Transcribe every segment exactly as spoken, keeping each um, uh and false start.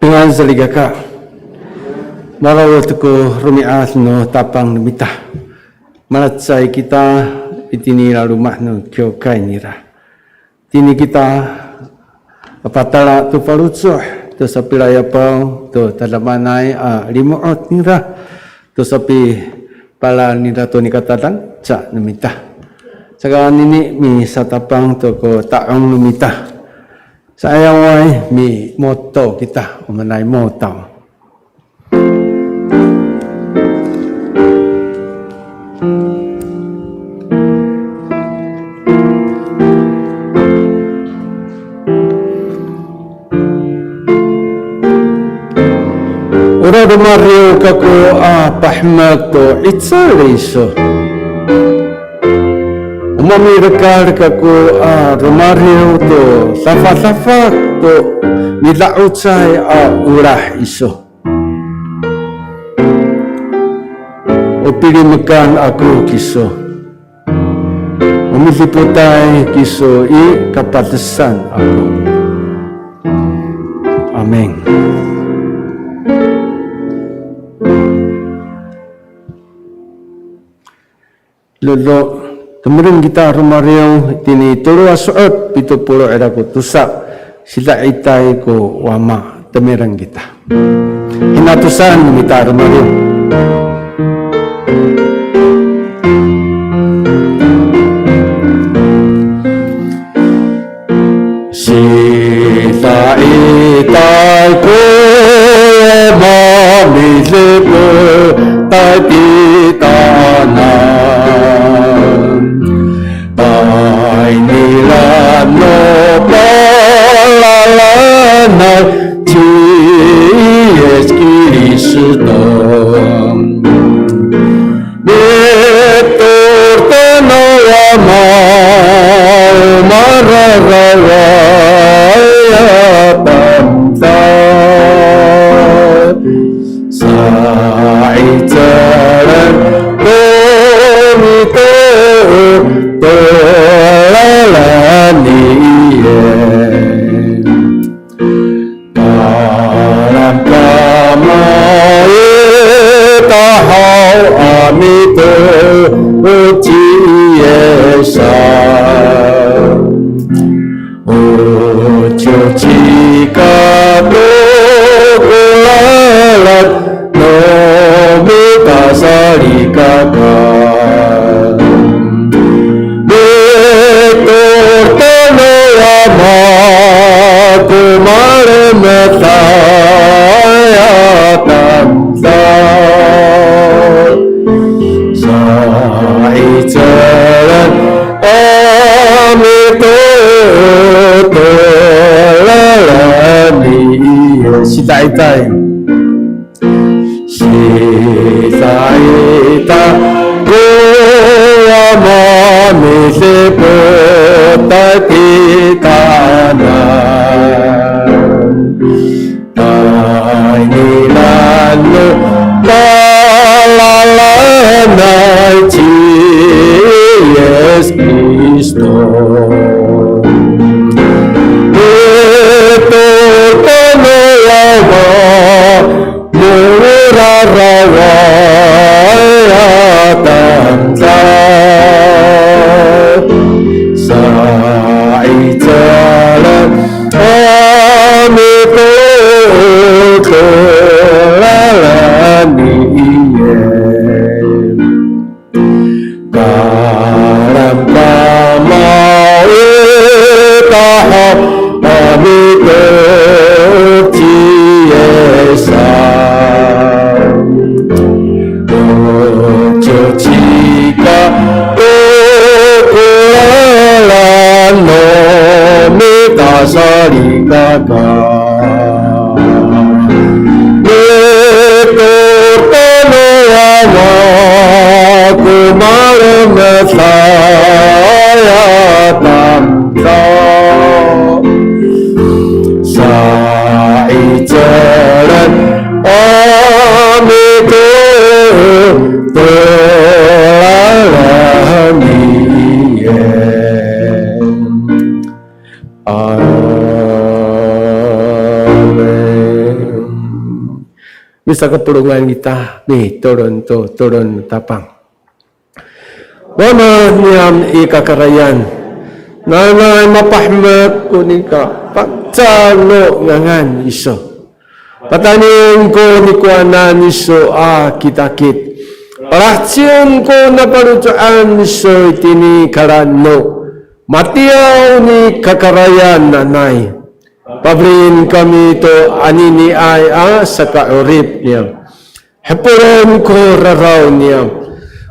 Pingan salikaka. Maraod ko romi'ad no Tapang no mita. Malacecay kita itini laloma' no kiwkay nira. Tini kita patala to faloco' to sapilayapaw to tadamaanay a limo'ot nira to sapipalal nira to nika tadanca no mita. Saka anini misatapang to ko ta'ong no mita. Sa'ayaway, mimoto kita, o manay moto. Ora romadiw kako a pahemek to 'icel iso. O mamirekal kako a romadiw to dafadafad to mida'ocay a olah iso. O pilimekan ako kiso. O midipotay kiso i kapadesan ako. Amin. Dodo, temereng kita romadiw, itini tolo a so'ot, pito polo' ira ko tosa, sida'itay ko Wama, temereng kita. Hinatosan no mita romadiw. Sida'itay ko Wama midipotay titaanan. Tayni nira no palalanay ci Yis Kristo. Mitoor to no Wama o mararaway a tamdaw. Sa'icelen to mitoor to lalan i Kalamkamaw i tahaw a mitoor ci Yis a. O ciwcika to ko lalan no mita salikaka. Mitoor to no Wama ko malemeday a tamdaw. Sa'icelen a mitoor to lalan i Yis. Sida'itay. Sida'itay ko Wama midipotay titaanan. Tayni nano palalanay ci Yis Kristo. Mitoor to no Wama mararaway a tamdaw. Sa'icelen a mitoor to lalan i Yis. Kalamkamaw i tahaw a mitoor ci Yis a. O ciwcika to ko lalan no mita salikaka. Mitoor to no Wama ko malemeday a tamdaw. Sa'icelen a mitoor to lalan i Yis. Amin. Misakapolongan kita, mitolon to, tolon Tapang. Wama niyam i kakarayan, nanay mapahemek ko nika fangcal no ngangan iso. Pataynien ko nikowanan iso a kitakit. Palahecien ko nafaloco'an iso itini kalaeno. Matiyaw ni kakarayan nanay. Pafelien kami to aniniay a saka'orip niyam. Hepolen ko raraw niyam.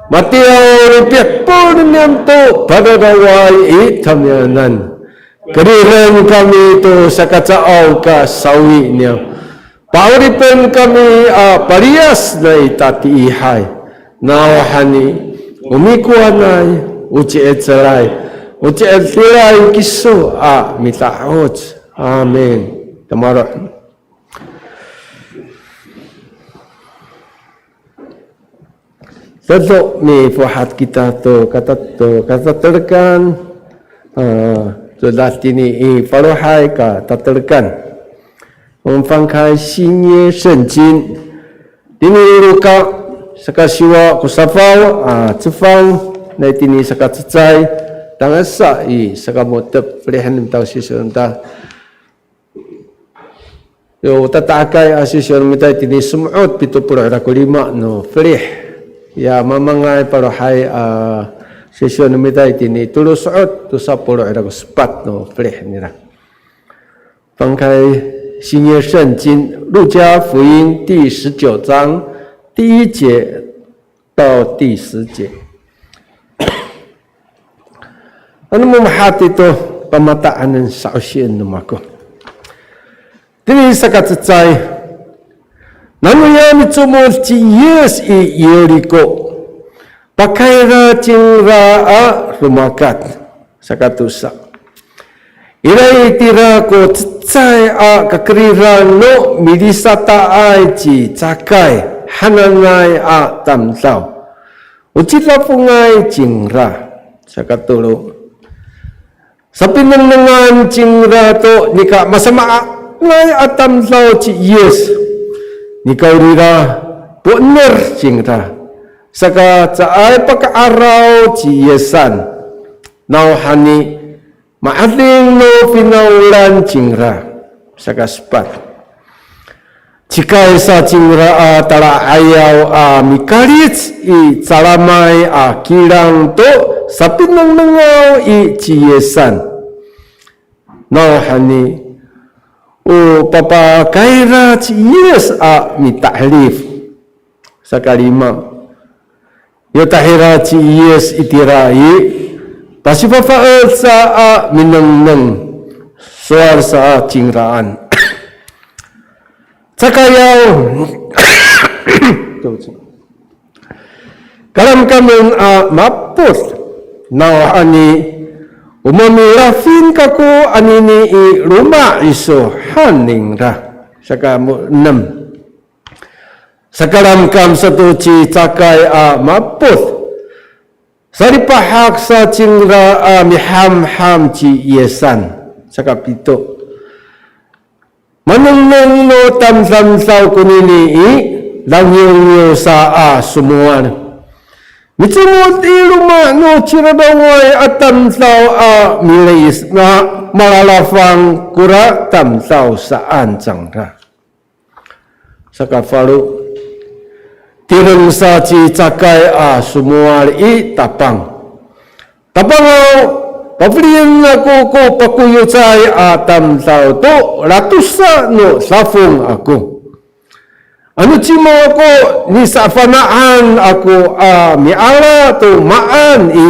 Matiyaw i pihepol niyam to pararaway i tamiyanan. Keriden kami to sakacaaw ka sawi niyam. Pa'oripen kami a paliyas nai tatiihay. Nawhani, o mikowanay, o ci'icelay, o ci'edilay kiso a mida'oc. Amin. Tamaro'. Sato mifohat kita to kata-, to katatelekan, a, to datini i falohay katatelekan. 我们翻开新约圣经, tini Luka, saka siwa ko safaw, a, cefang, nai tini saka cecay, tangasa i saka mo^tep, felihen taw sisonta. Yo, tata'akay a sisyo no mita itini somo'ot pito polo' ira ko lima no felih. Ya mamangay falohay a sisyo no mita itini tolo so'ot tosa polo' ira ko sepat no felih nira. 翻开新约圣经路加福音第十九章第一节到第十节。Ano mo mahaen to pamataanen sa'osien no mako. Tini saka cecay, nanoya micomod ci Yis i Yeriko, pakayra cingra a romakat, saka tosa. Ira itira ko cecay a kakeridan no milisataay ci Cakay hananay a tamdaw. O cidafongay cingra, saka tolo. Sapinengnengan cingra to nika masamaanay a tamdaw ci Yis. Nikawrira po'ener cingra. Saka caay paka'araw ci Yisan. Nawhani ma'eding no finawlan cingra. Saka sepat. Cikay sa cingra a tala'ayaw a mikalic i calamay a kilang to sapinengnengaw i ci Yisan. Nawhani, o papakayra ci Yis a mita'elif. Saka lima. Yo tahira ci Yis itira i, pasifafaed sa a minengneng, sowal sa a cingraan. Cakayaw, kalamkamen a mapod, nawhani, o mamilafin kako anini i loma' iso han ningra. Saka mo enem. Sakalamkam sato ci Cakay a mapod. Salipahak sa cingra a mihamham ci Yisan. Saka pito. Manengneng no tamdamdaw konini i, langiwngiw sa a somowal. Micomod i loma' no ciraraway a tamdaw a mileis na malalafang kora tamdaw saan cangra. Saka falo, tireng sa ci Cakay a somowal i Tapang. Tapangaw, pafelien ako ko pakoyocay a tamdaw to latosa no dafong ako. Ano cima ko nisafana'an ako a miala to maan i,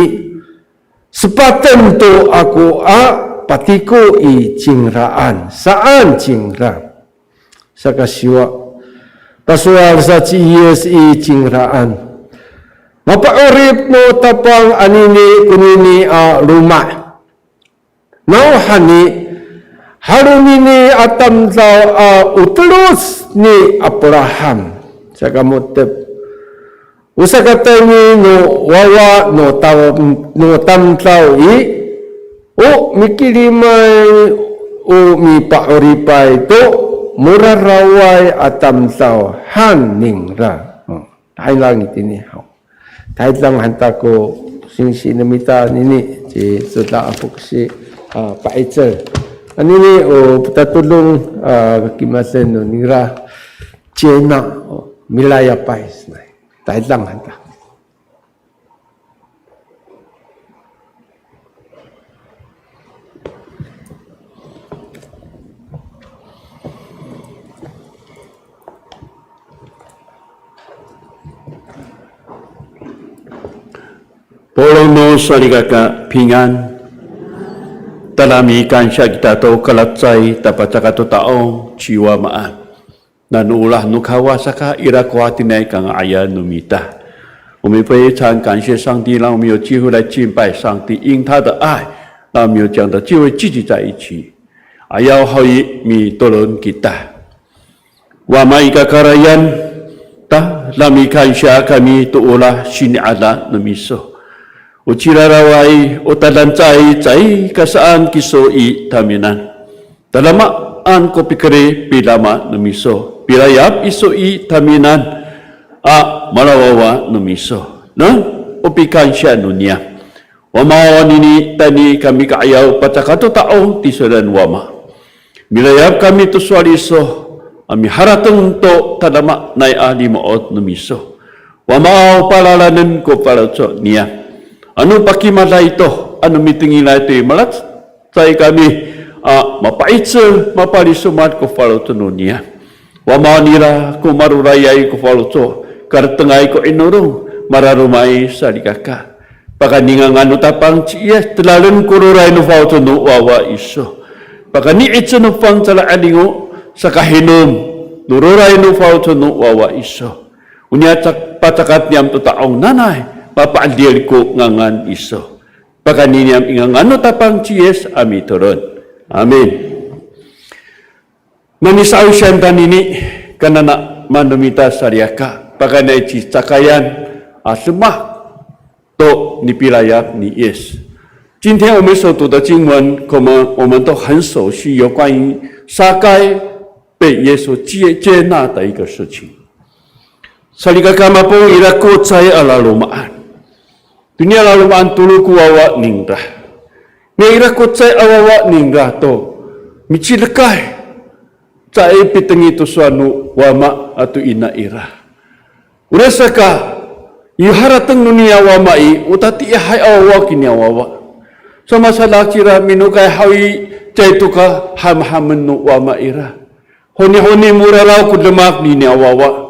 sepaten to ako a patiko i cingraan, saan cingra. Saka siwa. Pasowal sa ci Yis i cingraan. Mapa'orip no Tapang anini konini a loma'. Nawhani, halonini a tamdaw a o teloc ni Apraham. Saka mo^tep. O sakatayni no wawa no tam-, no tamdaw i, o mikilimay, o mipa'oripay to mararaway a tamdaw han ningra. O, tahidang itini haw. Tahidang han ta ko singsi no mita anini, ci Soda a foksi, a, pa'icel. Anini, o, patatodong, a, kakimaden no ningra, cina, o, milayapay sanay. Tahidang han ta. Salikaka pingan. Tada mikansiya kita to kalacecay tapacakat to ta'ong ci Wamaan. Nano olah no Kawas saka ira ko hatiniay kanga'ayan no mita. 我们非常感谢上帝，让我们有机会来敬拜上帝，因他的爱，让我们有这样的机会聚集在一起。Ayaw haw i mitolon kita. Wama i kakarayan, tada mikansiya kami to olah sini'ada no miso. O ciraraway, o tadancay, caay ka saan kiso i tamiyanan. Tadamaan ko pikerid pidama no miso, pilayap iso i tamiyanan, a malawawa no miso. No, o pikansiya no niyam. Wama, onini tayni kami ka'ayaw pacakat to ta'ong tisowanan Wama. Milayap kami to sowal iso, a miharateng to tadamaanay a limo'ot no miso. Wama aw, palalanen ko faloco' niyam. Ano pakimaday to, ano mitengilay to i malacecay kami, a mapa'icel, mapalisomad ko faloco' no niyam. Wama, ira ko marorayay ko faloco', karetengay ko 'inorong, mararomay salikaka. Pakayni ngangan no Tapang ci Yis, telalen ko roray no faloco' no wawa iso. Pakayni 'icel no fangcalay 'Adingo, sakahinom no roray no faloco' no wawa iso. Oniya ca-, pacakat niyam to ta'ong, nanay mapa'edil ko ngangan iso. Pakayni niyam i ngangan no Tapang ci Yis a mitolon. Amin. Manisa'osian tanini, kananaman no mita salikaka, pakayni i cicakayan a demak to nipilayap ni Yis. 今天我们所读的经文，可能我们都很熟悉，有关于撒该被耶稣接，接纳的一个事情。Salikaka mapolong, ira ko cecay a laloma'an. Toniya laloma'an tolo ko wawa ningra. Ira ko cecay a wawa ningra to micidekay, caay pitengil to sowal no wama ato ina ira. Orasaka, i harateng no niya wama i, o tatiihay a wawa kiniya wawa. Samasadak cira minokay haw i, caay to kahamhamen no wama ira. Honihoni moraraw ko demak niniya wawa.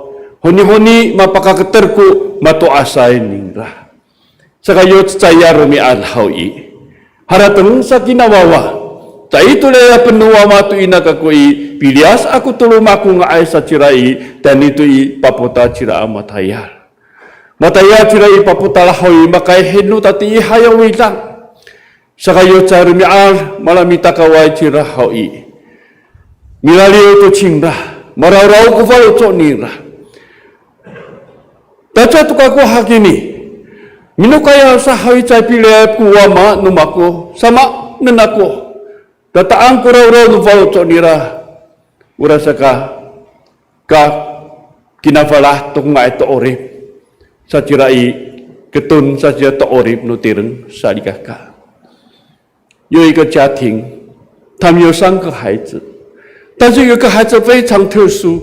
Honihoni mapakaketer ko mato'asay ningra. Saka yo cecay a romi'ad haw i, harateng sa kina wawa, caay to layapen no wama to ina kako i, piliyas ako to loma' ko nga'ay sacira i, tayni to i papotal cira a matayal. Matayal cira i papotal haw i, makayhin no tatiihay a widang. Saka yo cecay a romi'ad, malamitakaway cira haw i, milaliw to cingra, marawraw ko faloco' ningra. Taca to kako hakini, minokay sa haw i, caay pilayap ko wama no mako, samaanen ako. Tata'ang ko rawraw no faloco' nira. Orasaka, ka kinafalah to nga'ay to 'orip. Sacira i, keton sacira to 'orip no tireng salikaka. 有一个家庭，他们有三个孩子，但是有一个孩子非常特殊，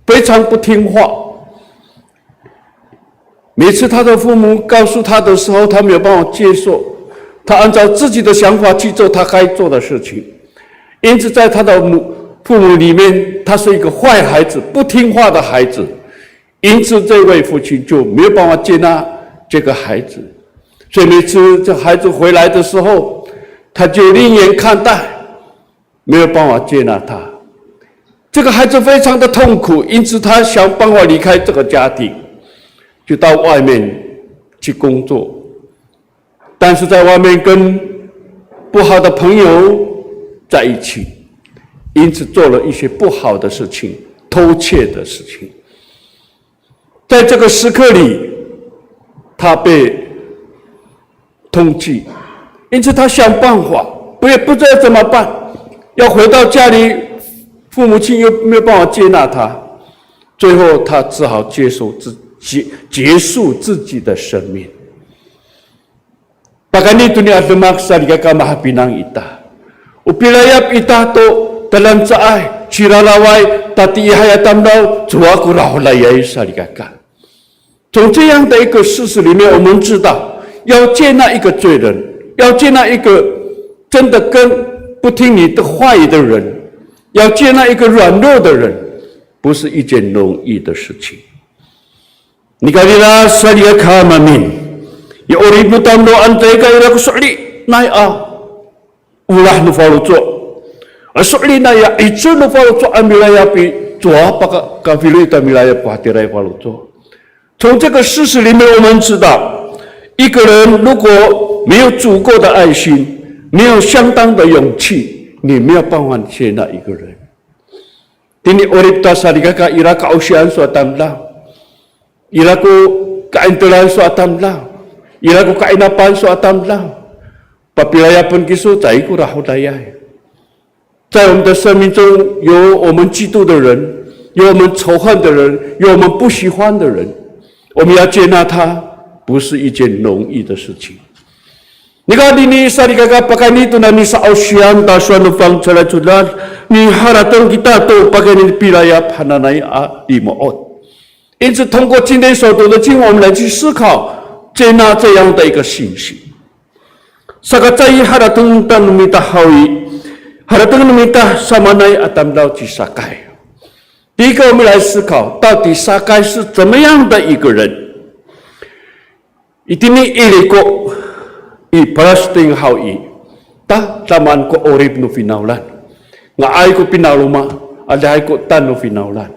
非常不听话。每次他的父母告诉他的时候，他没有办法接受，他按照自己的想法去做他该做的事情。因此，在他的母，父母里面，他是一个坏孩子，不听话的孩子。 因此，这位父亲就没有办法接纳这个孩子，所以每次这孩子回来的时候，他就另眼看待，没有办法接纳他。这个孩子非常的痛苦，因此他想办法离开这个家庭，就到外面去工作。 但是在外面跟不好的朋友在一起，因此做了一些不好的事情，偷窃的事情。在这个时刻里，他被通缉，因此他想办法，不，也不知道怎么办，要回到家里，父母亲又没有办法接纳他，最后他只好结束自，结，结束自己的生命。 Pakayni toniya demak salikaka, mahapinang ita. O pilayap ita to tadancaay, ciraraway, tatiihay a tamdaw, cowa ko raholayay salikaka. 从这样的一个事实里面，我们知道，要接纳一个罪人，要接纳一个真的跟不听你的话语的人，要接纳一个软弱的人，不是一件容易的事情。 Nikawrira salikaka mamin, I 'orip no tamdaw ano caay ka ira ko so'elinay a olah no faloco'. A so'elinay a 'icel no faloco' a milayap i, cowa paka, kafilo ita milayap ko hatiraay faloco'. 从这个事实里面，我们知道，一个人如果没有足够的爱心，没有相当的勇气，你没有办法接纳一个人。Tini 'orip ta salikaka, ira ko ka'osian so a tamdaw, ira ko ka'intelan so a tamdaw, ira ko ka'inapan so a tamdaw, papilayapen kiso, caay ko rahodayay. 在我们的生命中，有我们嫉妒的人，有我们仇恨的人，有我们不喜欢的人，我们要接纳他，不是一件容易的事情。Nika anini salikaka, pakayni to nani sa'osian ta sowal no fangcalay codad, miharateng kita to pakayni pilayap hananay a limo'ot. 因此，通过今天所读的经文，我们来去思考接纳这样的一个信息。Saka caay harateng ta no mita haw i, harateng no mita samaanay a tamdaw ci Sakay. 第一个，我们来思考，到底撒该是怎么样的一个人？Itini i Yeriko i Palastin haw i, ta, tamaan ko 'orip no finawlan. Nga'ay ko pinaloma, adihay ko etan no finawlan.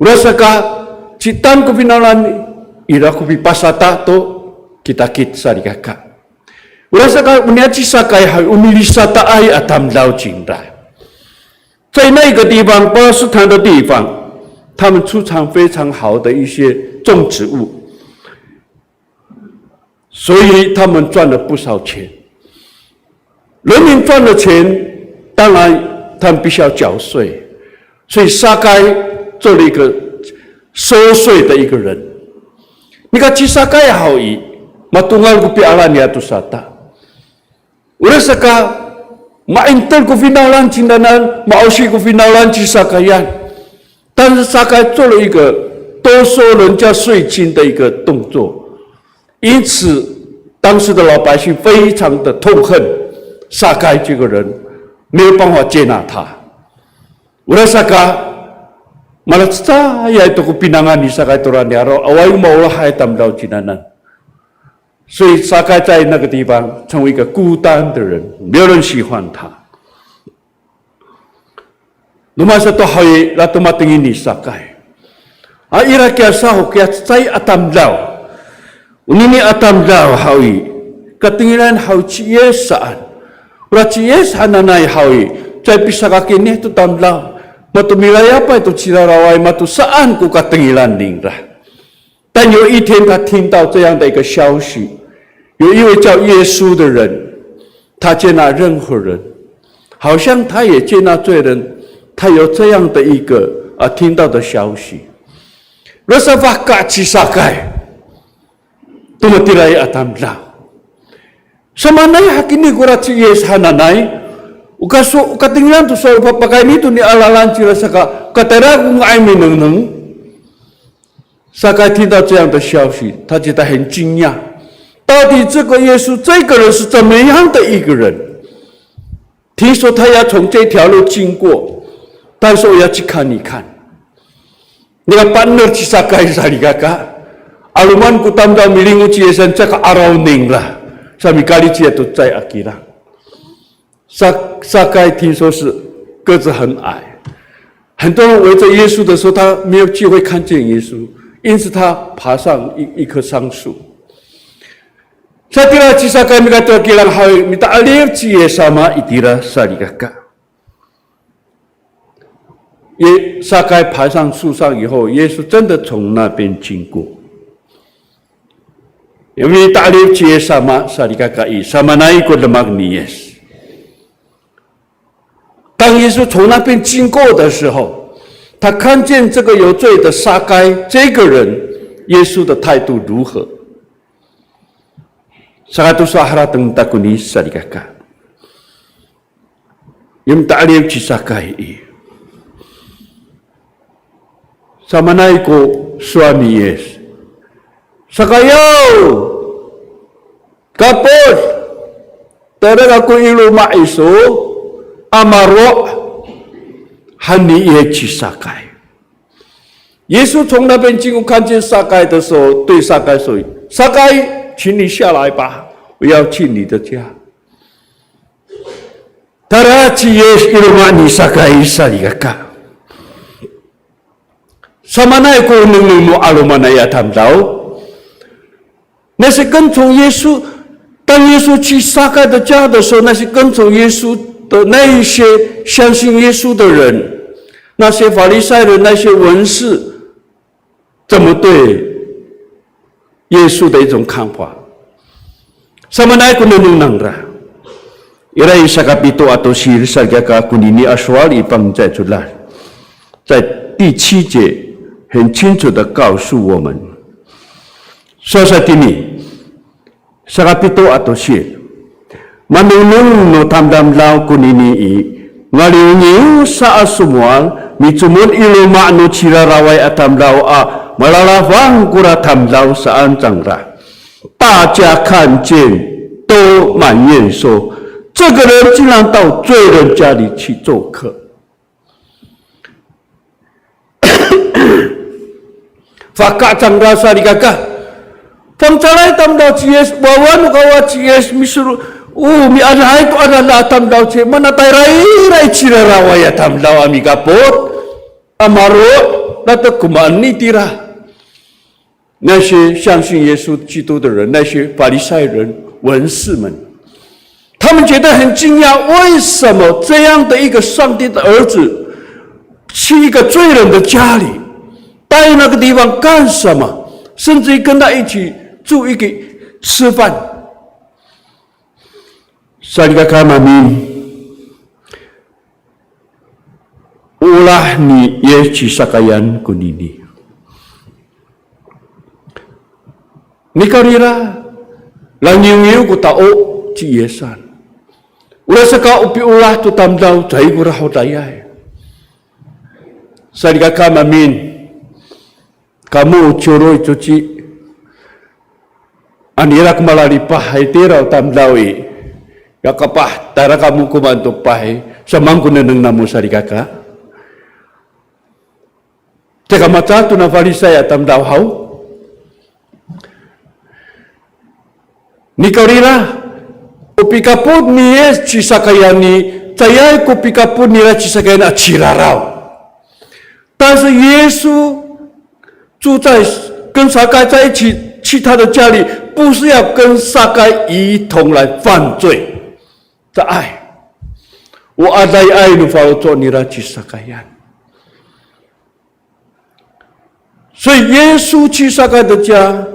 Orasaka, citan ko finawlan, ira ko pipasata to kitakit salikaka. Orasaka, oniya ci Sakay haw i, o milisataay a tamdaw cingra. 在那个地方，巴勒斯坦的地方，他们出产非常好的一些种植物，所以他们赚了不少钱。人民赚了钱，当然他们必须要缴税，所以撒该做了一个收税的一个人。Nika ci Sakay haw i, matongal ko piala nira to sata. Orasaka, ma'inter ko finawlan cingranan, ma'osi ko finawlan ci Sakayan. 但是撒该做了一个多收人家税金的一个动作，因此当时的老百姓非常的痛恨撒该这个人，没有办法接纳他。Orasaka, malacecayay to ko pinangan ni Sakay tora niyaro', awaay ko maolahay tamdaw cingranan. 所以撒该在那个地方成为一个孤单的人，没有人喜欢他。Roma sato haw i, ira to matengil ni Sakay. A ira kiya saho kiya cecay a tamdaw. Onini a tamdaw haw i, katengilan haw ci Yis saan. Ora ci Yis hananay haw i, caay pisakakinih to tamdaw. Mato milayapay to ciraraway, mato saan ko katengilan ningra. 但有一天，他听到这样的一个消息，有一位叫耶稣的人，他接纳任何人，好像他也接纳罪人，他有这样的一个，啊，听到的消息。Rasa fahka' ci Sakay to matiraay a tamdaw. Samaanay hakini kora ci Yis hananay, o kaso, o katengilan to sowal pakayni to nialalan cira saka, katayra ko nga'ay minengneng. 撒该听到这样的消息，他觉得很惊讶，到底这个耶稣这个人是怎么样的一个人？听说他要从这条路经过，但是我要去看一看。Nika pa'ener ci Sakay salikaka, 'aloman ko tamdaw milingo ci Yisan caka 'araw ningra, sa mikalic to cecay a kilang. 撒，撒该听说是个子很矮，很多人围着耶稣的时候，他没有机会看见耶稣，因此他爬上一，一棵桑树。Sa itira ci Sakay mikato kilang haw i, mita'elif ci Yis sama itira salikaka. 耶，撒该爬上树上以后，耶稣真的从那边经过。Mita'elif ci Yis sama salikaka i, samaanay ko demak ni Yis. 当耶稣从那边经过的时候，他看见这个有罪的撒该这个人，耶稣的态度如何？Saka tosa harateng ta koni salikaka. Yo mita'elif ci Sakay i, samaanay ko sowal ni Yis. Sakayaw, kapot, tayra kako i loma' iso, a maro', han ni Yis ci Sakay. 耶稣从那边经过，看见撒该的时候，对撒该说：“撒该，请你下来吧，我要去你的家。Tayra ci Yis i loma' ni Sakay salikaka. Samaanay ko nengneng no 'alomanay a tamdaw. 那些跟从耶稣，当耶稣去撒该的家的时候，那些跟从耶稣的那一些相信耶稣的人，那些法利赛人，那些文士，怎么对耶稣的一种看法？Samaanay ko nengneng nangra. Ira i sakapito a tosil salikaka konini a sowal i Fangcalay Codad. 在第七节很清楚地告诉我们，说 sa tini, sakapito a tosil, manengneng no tamdamdaw konini i, ngaliwngiw sa a somowal, micomod i loma' no ciraraway a tamdaw a malalafang kora tamdaw saan cangra. 大家看见都埋怨说，这个人竟然到罪人家里去做客。 Faka' cangra salikaka. Fangcalay tamdaw ci Yis, wawa no Kawas ci Yis, misoro, o, miadahay to adada a tamdaw ci, mana tayra ira i ciraraway a tamdaw a mikapot, a maro', latek ko maan itira. 那些相信耶稣基督的人，那些法利赛人、文士们，他们觉得很惊讶，为什么这样的一个上帝的儿子，去一个罪人的家里，待那个地方干什么？甚至于跟他一起住，一起吃饭。 Salikaka mamin, o olah ni Yis ci Sakayan konini. Nikawrira, langiwngiw ko tao ci Yisan. Orasaka o piolah to tamdaw caay ko rahodayay. Salikaka mamin, kamo ciwroy coci. Ano ira ko malalipahay tiraw tamdaw i, ya kapah, tayra kamo ko maan to pah i, samaan ko nengneng namo salikaka. Caka maca to na Farisay a tamdaw haw. Nikawrira, o pikapot ni Yis ci Sakayan i, caay ko pikapot nira ci Sakayan a ciraraw. 但是耶稣住在，跟撒该在一起，去他的家里，不是要跟撒该一同来犯罪。Caay, o adayay no faloco' nira ci Sakayan. 所以耶稣去撒该的家，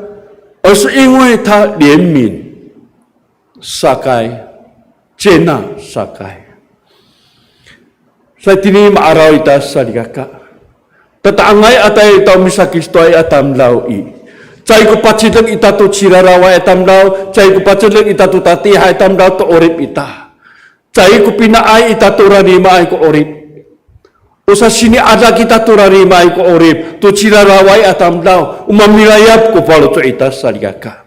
而是因为他怜悯撒该，接纳撒该。Sa itini ma'araw ita salikaka. Tata'angay a tayal ita o misakristoay a tamdaw i, caay ko pacidek ita to ciraraway a tamdaw, caay ko pacidek ita to tatiihay a tamdaw to 'orip ita. Caay ko pinaay ita to rarimaay ko 'orip. O sasini'ada kita to rarimaay ko 'orip, to ciraraway a tamdaw, o mamilayap ko faloco' ita salikaka.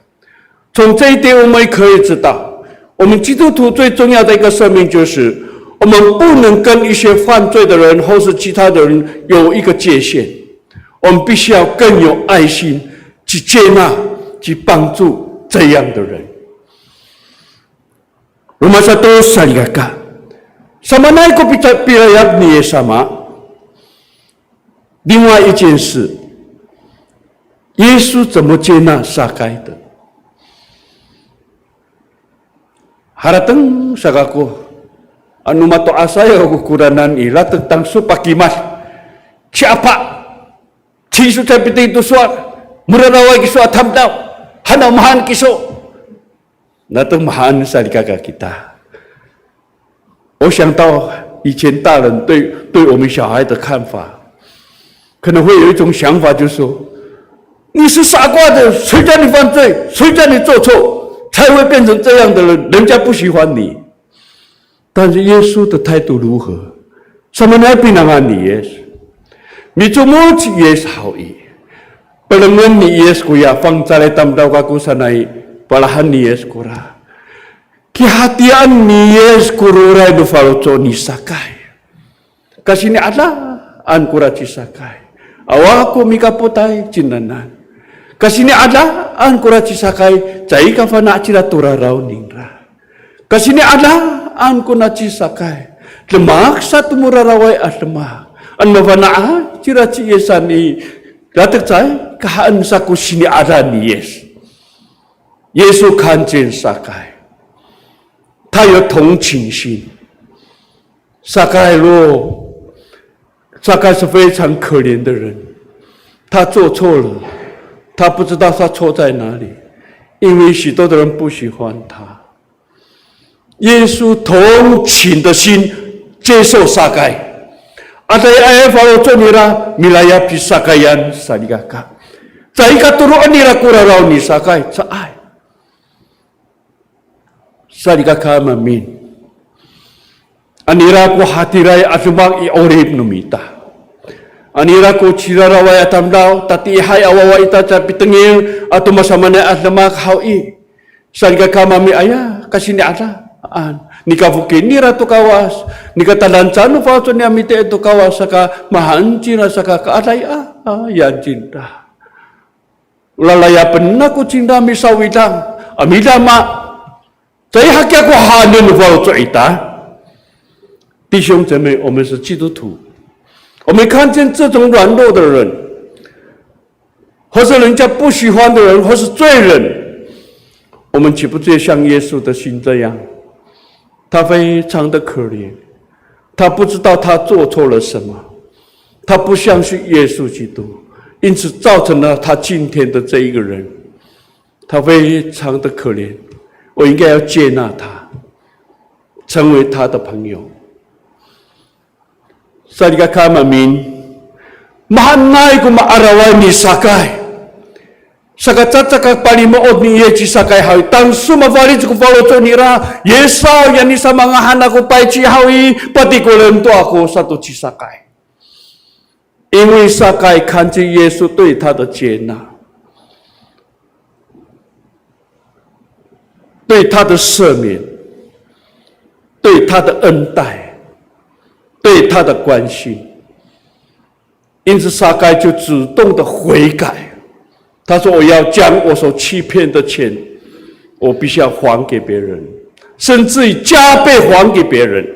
从这一点，我们可以知道，我们基督徒最重要的一个生命就是，我们不能跟一些犯罪的人或是其他的人有一个界限，我们必须要更有爱心，去接纳、去帮助这样的人。Roma sato salikaka, samaanay ko pica-, pilayap ni Yis sama. 另外一件事，耶稣怎么接纳撒该的？Harateng sa kako, ano mato'asay ako koranan i, latek tangso pakimad, ciapa, ciso cay pitengil to sowal, mararaway kiso a tamdaw, hanaw mahaen kiso. 那都蛮 salikaka kita。我想到以前大人对，对我们小孩的看法，可能会有一种想法，就是说，你是傻瓜的，谁叫你犯罪，谁叫你做错，才会变成这样的人，人家不喜欢你。但是耶稣的态度如何？Samaanay pinangan ni Yis. Micomod ci Yis haw i, palengen ni Yis koya, fangcalay tamdaw kako sanay, palahen ni Yis kora. Kihatiyaen ni Yis ko roray no faloco' ni Sakay. Kasini'adaan kora ci Sakay. Awa ko mikapotay cingranan. Kasini'adaan kora ci Sakay, caay kafana' cira to raraw ningra. Kasini'adaan kona ci Sakay, demak sa to mararaway a demak. Ano mafana'ay cira ci Yisan i, latek caay kahaen sa ko sini'ada ni Yis. 耶稣看见撒该，他有同情心。撒该咯，撒该是非常可怜的人，他做错了，他不知道他错在哪里，因为许多的人不喜欢他。耶稣同情的心接受撒该。Adiay a faloco' nira, milayap ci Sakayan salikaka. Caay katoro'en nira ko raraw ni Sakay, caay. Salikaka mamin. Anira ko hatiraay a demak i 'orip no mita. Anira ko ciraraway a tamdaw, tatiihay a wawa ita ca pitengil ato masamaanay a demak haw i. Salikaka mamin aya, kasini'adaan. Nika foki nira to Kawas, nika tadangca no faloco' nira miti'er to Kawas, saka mahaen cingra saka kaadiay a, a, yan cingra. O lalayapen ako cingra misawidang, a midama. Caay hakiya ko haen no faloco' ita. 弟兄姐妹，我们是基督徒，我们看见这种软弱的人，或是人家不喜欢的人，或是罪人，我们岂不就像耶稣的心这样？他非常的可怜，他不知道他做错了什么，他不相信耶稣基督，因此造成了他今天的这一个人。他非常的可怜，我应该要接纳他，成为他的朋友。Salikaka mamin, mahaenay ko ma'araway ni Sakay. Saka caay ka palimo'ot ni Yis ci Sakay haw i, tangsol mafalic ko faloco' nira, Yis aw, yani sa mangahan ako payci haw i, patikolen to ako sato ci Sakay. 因为撒该看见耶稣对他的接纳，对他的赦免，对他的恩待，对他的关心，因此撒该就主动的悔改。他说：“我要将我所欺骗的钱，我必须要还给别人，甚至于加倍还给别人。”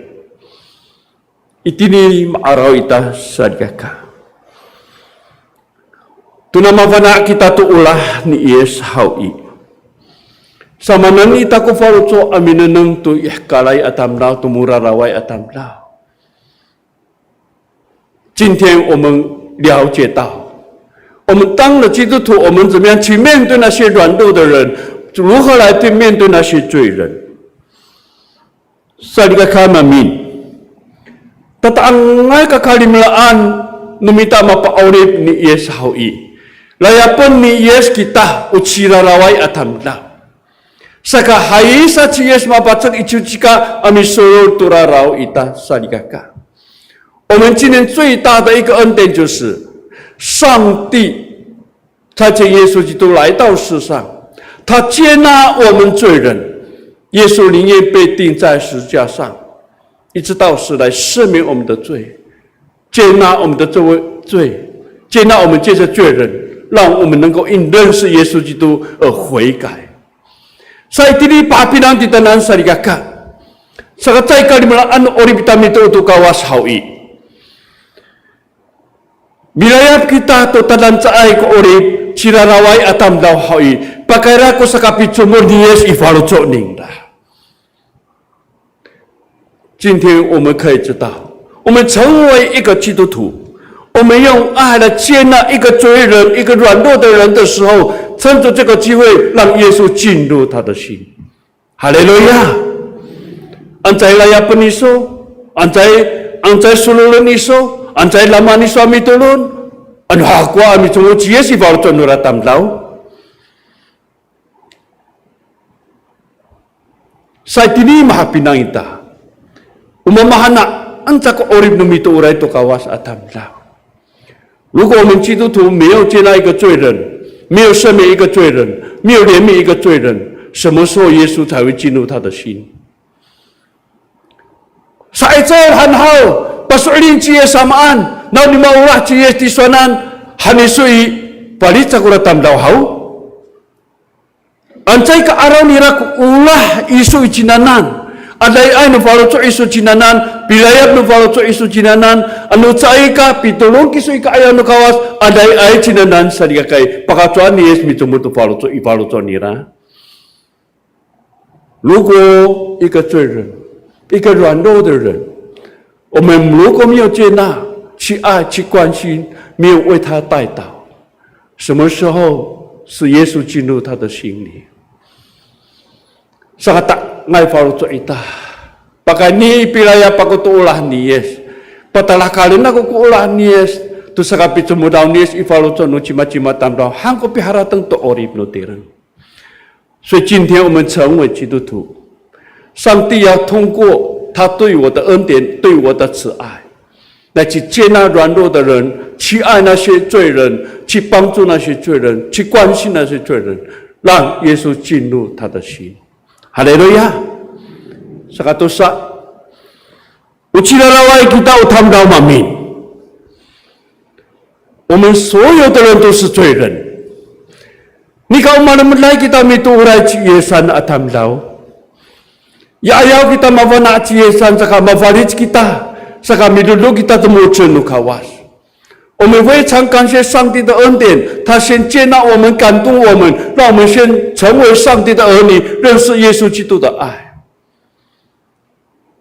Itini ma'araw ita salikaka. Tona mafana' kita to olah ni Yis haw i, samaanen ita ko faloco' a minengneng to i hekalay a tamdaw, to mararaway a tamdaw. 今天我们了解到，我们当了基督徒，我们怎么样去面对那些软弱的人，如何来去面对那些罪人。 Salikaka mamin, tata'angay kakalimelaan no mita mapa'orip ni Yis haw i, layapen ni Yis kita o ciraraway a tamdaw. Saka hay sa ci Yis mapacek i ciwcika a misolol to raraw ita salikaka. 我们今年最大的一个恩典就是，上帝 差遣耶稣基督来到世上，他接纳我们罪人。耶稣宁愿被钉在十字架上，一直到死来赦免我们的罪，接纳我们的这位罪，接纳我们这些罪人，让我们能够因认识耶稣基督而悔改。Sa itini pahapinang titaanan salikaka, saka caay ka limelaan no 'orip ita mitoor to Kawas haw i, milayap kita to tadangcaay ko 'orip, ciraraway a tamdaw haw i, pakayra ko sakapicomod ni Yis i faloco' ningra. 今天我们可以知道，我们成为一个基督徒，我们用爱来接纳一个罪人、一个软弱的人的时候，趁着这个机会，让耶稣进入他的心。 Haleluya! Ano caay layapen iso, ano caay, ano caay sololen iso, ano caay lamaan iso a mitolon, ano hakowa a micomod ci Yis i faloco' nora tamdaw. Sa itini mahapinang ita, o mamahaenay anca ko 'orip no mitooray to Kawas a tamdaw. 如果我们基督徒没有接纳一个罪人，没有赦免一个罪人，没有怜悯一个罪人，什么时候耶稣才会进入他的心？Sa'icel han haw, paso'elin ci Yis samaan, nawhani maolah ci Yis tisowanan, han iso i, falic ako tamdaw haw. Ano caay ka 'araw nira ko olah iso i cingraan, adayay no faloco' iso cingraan, pilayap no faloco' iso cingraan, ano caay ka pitolon kiso i ka'ayaw no Kawas, adayay cingraan salikaka i, pakacowaan ni Yis micomod to faloco' i faloco' nira. 如果一个罪人，一个软弱的人，我们如果没有接纳、去爱、去关心，没有为他代祷，什么时候是耶稣进入他的心里？Sakata'angay faloco' ita. Pakayni i pilayap ako to olah ni Yis. Patalahekalen ako ko olah ni Yis. To sakapicomodaw ni Yis i faloco' no cimacima tamdaw han ko piharateng to 'orip no tireng. 所以今天我们成为基督徒，上帝要通过他对我的恩典、对我的慈爱，来去接纳软弱的人，去爱那些罪人，去帮助那些罪人，去关心那些罪人，让耶稣进入他的心。哈利路亚！Sakatosa, o ciraraway kita o tamdaw maemin. 我们所有的人都是罪人。Nika o malemeday kita mitooray ci Yisan a tamdaw. Ya 'ayaw kita mafana' ci Yisan, saka mafalic kita, saka midodo kita to mo^cel no Kawas. 我们非常感谢上帝的恩典，他先接纳我们，感动我们，让我们先成为上帝的儿女，认识耶稣基督的爱。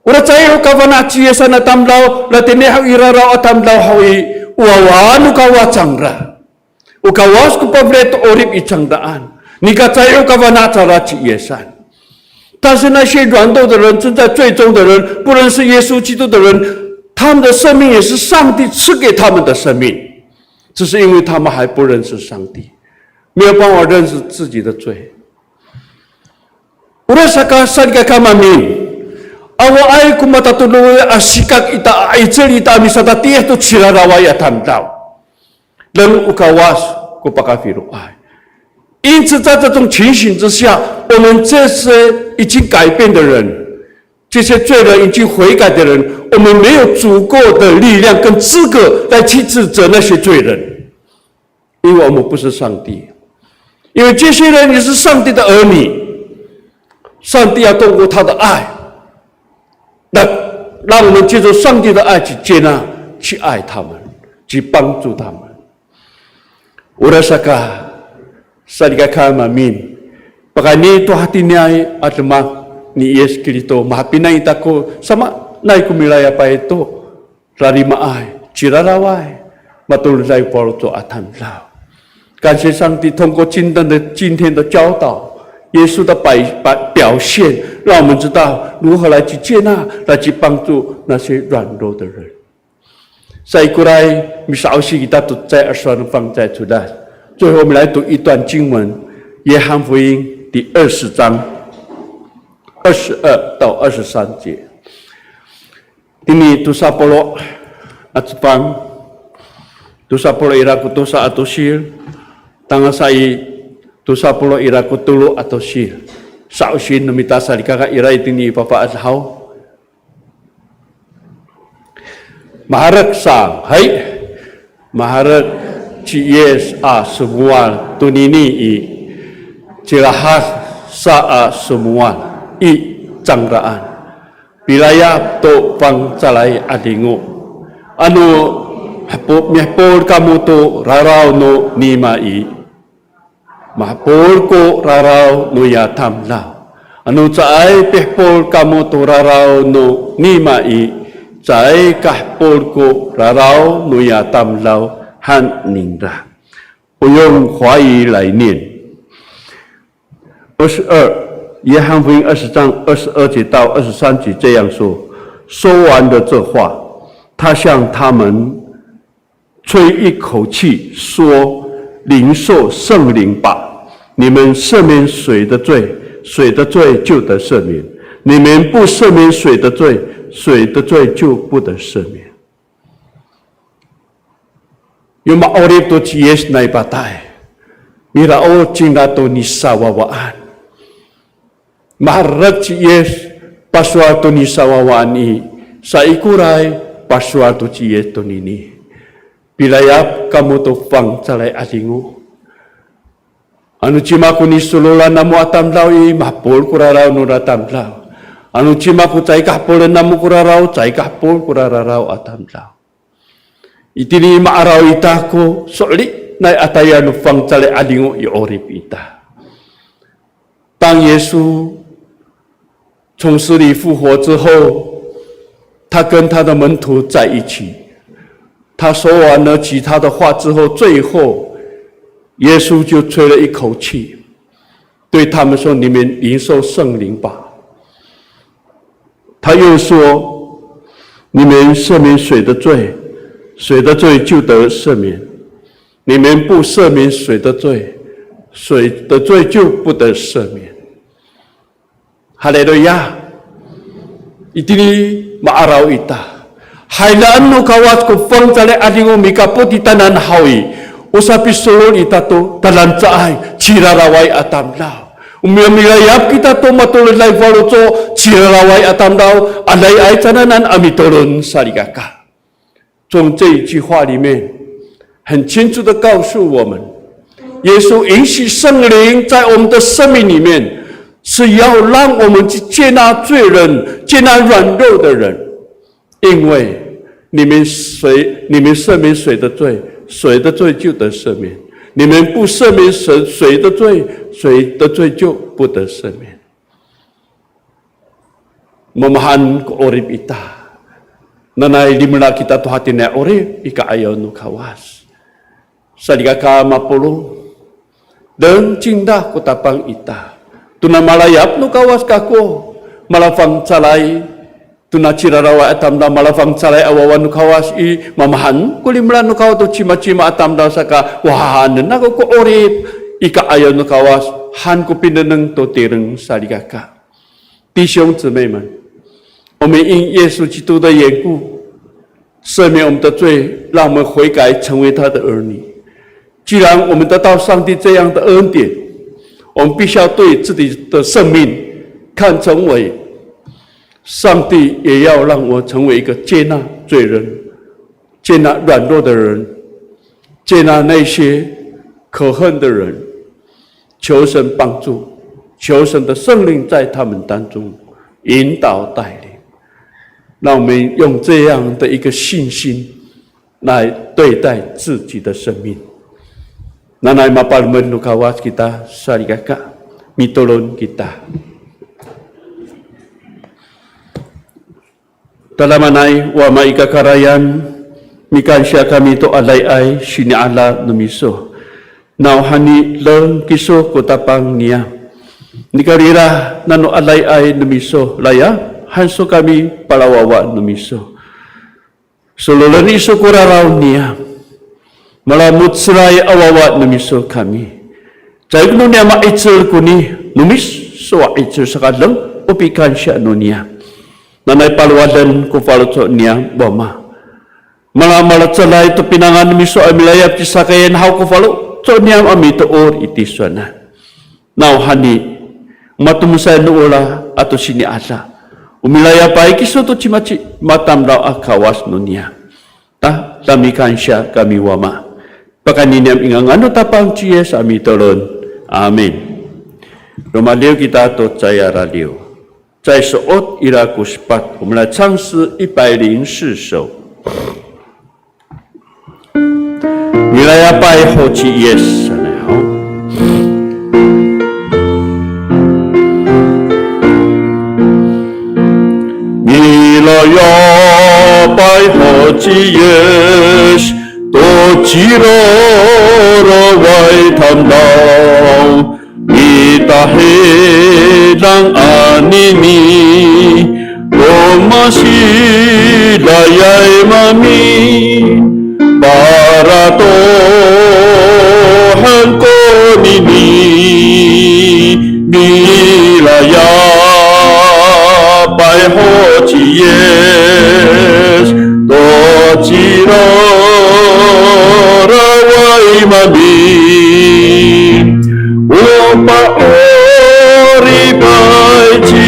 Ora caay ho kafana' ci Yisan a tamdaw, ora tini ho i raraw a tamdaw haw i, o wawa no Kawas cangra. O Kawas ko pafeli to 'orip i cangraan. Nika caay ho kafana' cangra ci Yisan. 但是那些软弱的人、正在罪中的人、不认识耶稣基督的人，他们的生命也是上帝赐给他们的生命，只是因为他们还不认识上帝，没有办法认识自己的罪。 Orasaka salikaka maemin, awaay ko matatodongay a sikak ita a 'icel ita a misatatiih to ciraraway a tamdaw. 'Eren o Kawas ko pakafiloay. 因此，在这种情形之下，我们这些已经改变的人，这些罪人已经悔改的人，我们没有足够的力量跟资格来去指责那些罪人。 因为我们不是上帝，因为这些人也是上帝的儿女，上帝要通过他的爱，那让我们借着上帝的爱去接纳、去爱他们、去帮助他们。Orasaka, salikaka maemin, pakayni to hatiniay a demak ni Yis Kristo, mahapinang ita ko samaanay ko milayapay to rarimaay, ciraraway, matoloday faloco' a tamdaw. 感谢上帝，通过今天的，今天的教导，耶稣的表，表，表现，让我们知道如何来去接纳，来去帮助那些软弱的人。Saikoray, misa'osi kita to cecay a sowal no fangcalay codad. 最后，我们来读一段经文，约翰福音第二十章二十二到二十三节。 Tini tosa polo' a cefang, tosa polo' ira ko tosa a tosil, tangasa i tosa polo' ira ko tolo a tosil. Sa'osien no mita salikaka ira itini i fafaed haw. Maherek sa, hay. Maherek ci Yis a somowal tonini i, cirahas sa a somowal i cangraan. Pilayap to fangcalay 'adingo. Ano hepo, mihepol kamo to raraw no nima i, mahepol ko raraw noya tamdaw. Ano caay pihepol kamo to raraw no nima i, caay kahepol ko raraw noya tamdaw han ningra. 我用华语来念。二十二，约翰福音二十章二十二节到二十三节这样说：说完了这话，他向他们吹一口气，说：领受圣灵吧。你们赦免谁的罪，谁的罪就得赦免；你们不赦免谁的罪，谁的罪就不得赦免。 Yo ma'orip to ci Yis nai patay, miraod cingra to nisawawaan. Maherek ci Yis pasowal to nisawawaan i, saikoray pasowal to ci Yis tonini. Pilayap kamo to fangcalay 'adingo. Ano cima ko nisololan namo a tamdaw i, mahapol ko raraw nora tamdaw. Ano cima ko caay kahapolen namo ko raraw, caay kahapol ko raraw a tamdaw. Itini ma'araw ita ko so'elinay a tayal no fangcalay 'adingo i 'orip ita. 当耶稣从死里复活之后，他跟他的门徒在一起，他说完了其他的话之后，最后耶稣就吹了一口气，对他们说：“你们领受圣灵吧。”他又说：“你们赦免谁的罪，谁的罪就得赦免；你们不赦免谁的罪，谁的罪就不得赦免。” Haleluya. Itini ma'araw ita. Hay, nano Kawas ko fangcalay 'adingo mikapot i titaanan haw i, o sapisolol ita to tadancaay, ciraraway a tamdaw. O milayap kita to matolonay faloco', ciraraway a tamdaw, adayay cananay a mitolon salikaka. 从这一句话里面，很清楚地告诉我们，耶稣允许圣灵在我们的生命里面，是要让我们去接纳罪人，接纳软弱的人。因为你们谁，你们赦免谁的罪，谁的罪就得赦免；你们不赦免谁，谁的罪，谁的罪就不得赦免。 Mamahan ko 'orip ita. Nanay limela kita to hatiniay 'orip i ka'ayaw no Kawas. Salikaka mapolong, deng cingra ko Tapang ita. Tona malayap no Kawas kako, malafangcalay, tona ciraraway a tamdaw, malafangcalay a wawa no Kawas i, mamahan ko limela no Kawas to cimacima a tamdaw saka, wahanen ako ko 'orip i ka'ayaw no Kawas, han ko pinengneng to tireng salikaka. 弟兄姊妹们，我们因耶稣基督的缘故，赦免我们的罪，让我们悔改，成为他的儿女。既然我们得到上帝这样的恩典，我们必须要对自己的生命看成为上帝也要让我成为一个接纳罪人、接纳软弱的人、接纳那些可恨的人，求神帮助，求神的圣灵在他们当中引导带领。让我们用这样的一个信心来对待自己的生命。Nanay mapalemed no Kawas kita salikaka, mitolon kita. Tadamaanay Wama i kakarayan, mikansiya kami to adayay sini'ada no miso. Nawhani deng kiso ko Tapang niyam. Nikawrira nano adayay no miso, layap han iso kami palawawa no miso. Sololen iso ko raraw niyam. Malamo^celay a wawa no miso kami. Caay ko no niyam a 'icel koni, no miso a 'icel saka deng o pikansiya no niyam. Nanay palowaden ko faloco' niyam Wama. Malamalacelay to pinangan no miso a milayap ci Sakayan haw ko faloco' niyam a mitoor i tisowanan. Nawhani, matomesay no olah ato sini'ada. O milayapay kiso to cimacima a tamdaw a Kawas no niyam. Ta, tamikansiya kami Wama. Pakayni niyam i ngangan no Tapang ci Yis a mitolon. Amin. Romadiw kita to cecay a radiw. Cecay so'ot ira ko sepat, 我们来唱诗一百零四首。Milayapay ho ci Yis sanay haw. Milayapay ho ci Yis to ciraraway tamdaw. Mitahidang anini, to masilayay mami, paratohan konini, milayapay ho ci Yis, to ciraraway mami. O pa'oripay ci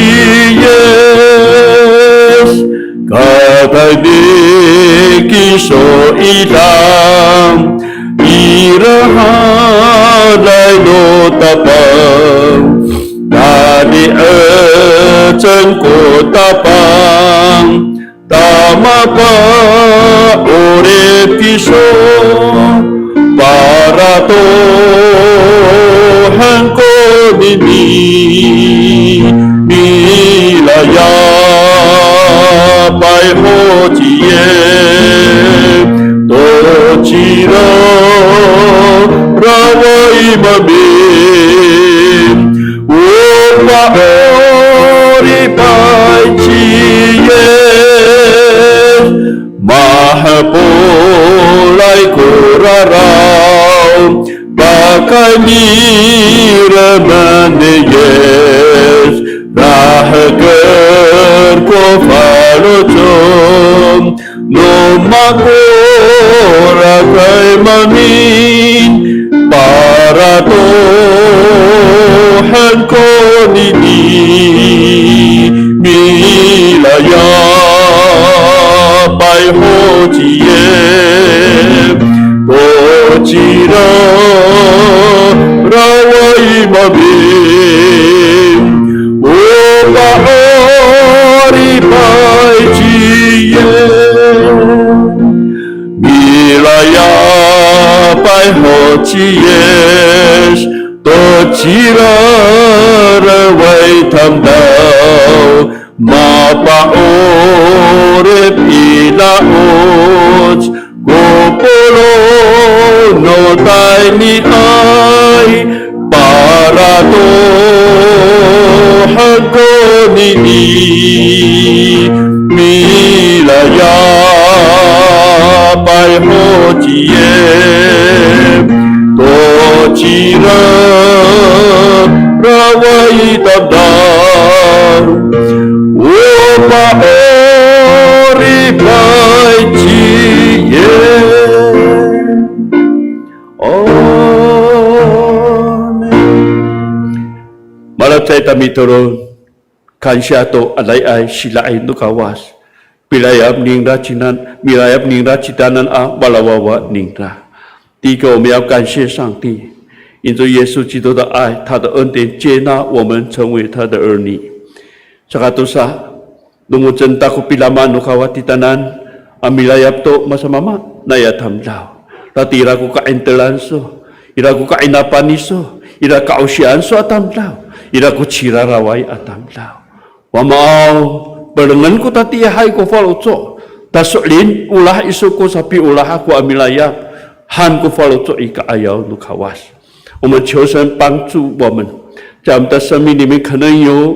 Yis, katayni kiso ira, ira han Lalay no Tapang, tali'ecen ko Tapang, ta mapa'orip kiso, paratohen konini, milayapay ho ciye, to ciraraway maemin, o pa'oripay ci Yis, mahapolay ko raraw, pakayni remen ni Yis, rahker ko faloco', no makorakay maemin, paratohen konini, milayapay ho ciye, to ciraraway maemin, o pa'oripay ci Yis, milayapay ho ci Yis, to ciraraway tamdaw, mapa'orip i la'oc ko polong no tayniay, paratohen konini, milayapay ho ci Yis, to ciraraway tamdaw, o pa'oripay ci Yis. Amin. Malacecay a mitolon, kansiya to adayay sida'it no Kawas. Pilayap ningra cinan, milayap ningra citanan a malawawa ningra. 第一个，我们要感谢上帝，因着耶稣基督的爱，他的恩典接纳我们成为他的儿女。Sakatosa, longocen ta ko pidama no Kawas titanan a milayap to masamaamaanay a tamdaw. Tati ira ko ka'intelan so, ira ko ka'inapan iso, ira ka'osian so a tamdaw, ira ko ciraraway a tamdaw. Wamaaw, perengen ko tatiihay ko faloco', ta so'elin olah iso ko sapiolah ako a milayap, han ko faloco' i ka'ayaw no Kawas. 我们求神帮助我们，在我们的生命里面，可能有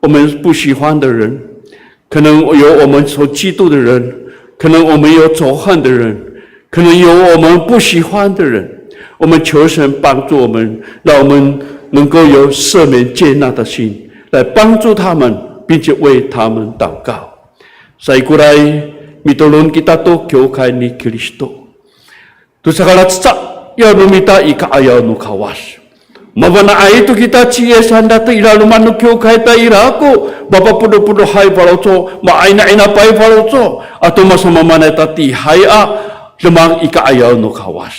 我们不喜欢的人，可能有我们所嫉妒的人，可能我们有仇恨的人，可能有我们不喜欢的人。我们求神帮助我们，让我们能够有赦免接纳的心，来帮助他们，并且为他们祷告。Saikoray, mitolon kita to kiwkay ni Kristo. To sakalacecay no mita i ka'ayaw no Kawas. Mafana'ay to kita ci Yis han, tati ira loma' no kiwkay ta ira ko mapapodopodohay faloco', ma'ina'inapay faloco', ato masamaamaanay tatiihay a demak i ka'ayaw no Kawas.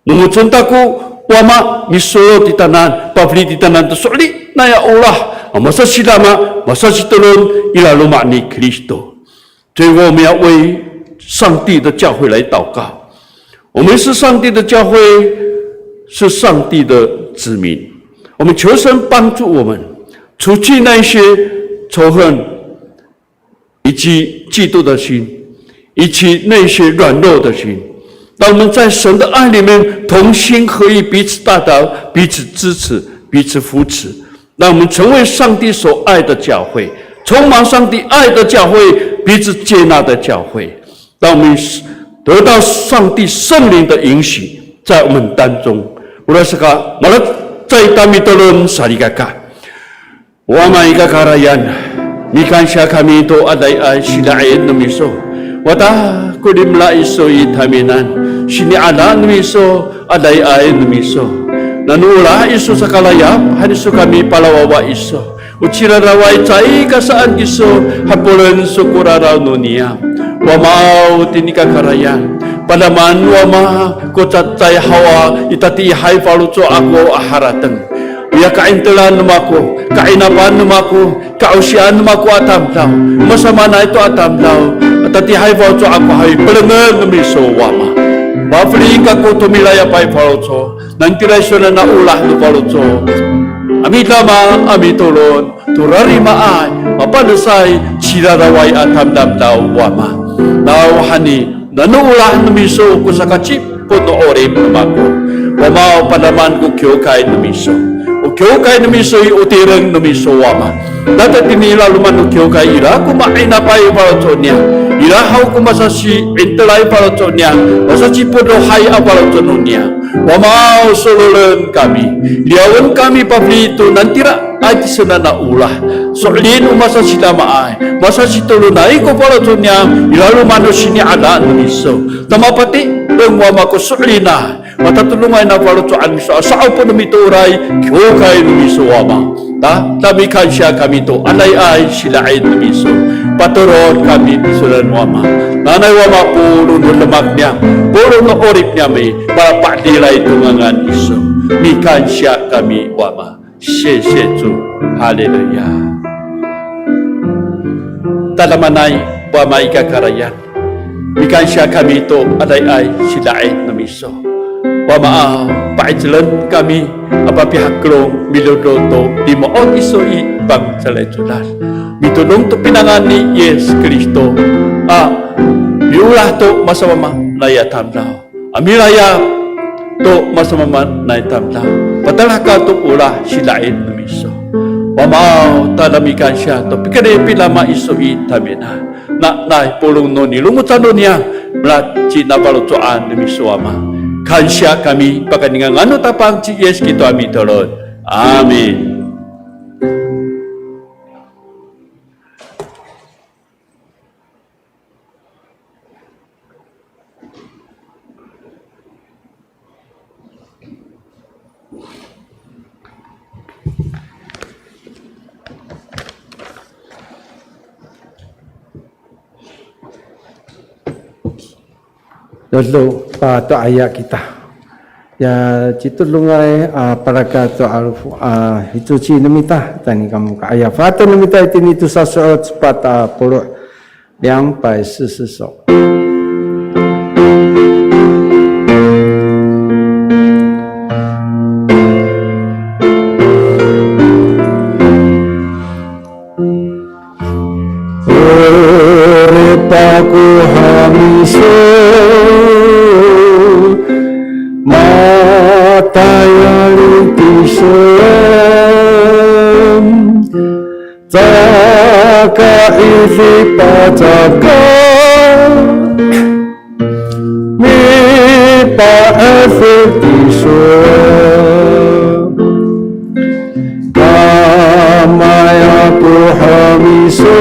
Longocen ta ko Wama misolot titanan, pafeli titanan to so'elinay a olah, a masasidama, masasitolon i laloma' ni Kristo. 最后，我们要为上帝的教会来祷告。我们是上帝的教会，是上帝的子民。我们求神帮助我们，除去那些仇恨以及嫉妒的心，以及那些软弱的心。当我们在神的爱里面同心合意，彼此代祷，彼此支持，彼此扶持， 让我们成为上帝所爱的教会，充满上帝爱的教会，彼此接纳的教会。让我们得到上帝圣灵的允许在我们当中。Orasaka, malacecay a mitolon salikaka. O Ama i kakarayan, mikansiya kami to adayay sida'it no miso. Wata ko limela iso i tamiyanan, sini'ada no miso, adayay no miso. Nano olah iso sakalayap han iso kami, palawawa iso. O ciraraway caay ka saan kiso, hapolen iso ko raraw no niyam. Wamaaw, tini kakarayan, Padamaan wama ko cacay haw a i tatiihay faloco' ako a harateng. Oya ka'intelan no mako, ka'inapan no mako, ka'osian no mako a tamdaw. Masamaanay to a tamdaw. A tatiihay faloco' ako haw i pelengen no miso wama. Pafeli kako to milayapay faloco'. Nani tira iso nana olah no faloco'. A midama, a mitolon, to rarimaay, mapanesay, ciraraway a tamdamdaw wama. Nawhani, nano olah no miso ko sakacipot no 'orip no mako. Wama o padamaan ko kiwkay no miso. O kiwkay no miso i o tireng no miso wama. Nata tini i laloma' no kiwkay ira ko ma'inapay faloco' niyam. Ira haw ko masasi'intelay faloco' niyam. Masacipodohay a faloco' no niyam. Wama o sololen kami. Liyawen kami pafeli to nani tira a tisowanan a olah. So'elin o masasidamaay, masasitolonay ko faloco' niyam i laloma' no sini'ada no miso. Ta mapatireng wama ko so'elinay, matatodongay na faloco'an miso a sa'opo no mitooray kiwkay no miso wama. Ta, ta mikansiya kami to adayay sida'it no miso. Patorod kami tisowanan wama. Nanay wama polong no demak niyam, polong no 'orip niyam i, malapa'edilay to ngangan iso. Mikansiya kami wama. 谢谢主，哈利路亚。Tadamaanay wama i kakarayan. Mikansiya kami to adayay sida'it no miso. Wama a, pa'icelen kami a papihakelong midodo to limo'ot iso i fangcalay codad. Mitodong to pinangan ni Yis Kristo a miolah to masamaamaanay a tamdaw. A milayap to masamaamaanay tamdaw. Patalahekal to olah sida'it no miso. Wama aw, tada mikansiya to pikerid pidama iso i tamiyanan. Nanay polong no nilongocan no niyam, malaci nafaloco'an no miso wama. Kansiya kami pakayni ngangan no Tapang ci Yis Kristo a mitolon. Amin. Dodo pato'aya kita. Ya, citodongay a parakat to 'arofo a hicoci no mita, tayni kamo ka'ayaw. Fohaten no mita itini to saso'ot sepat a polo', 两百四十首。 Orip ako hamiso, matayal i tisowan, caka i fipacaka, mipa'efek tisowan. Kamay ako hamiso,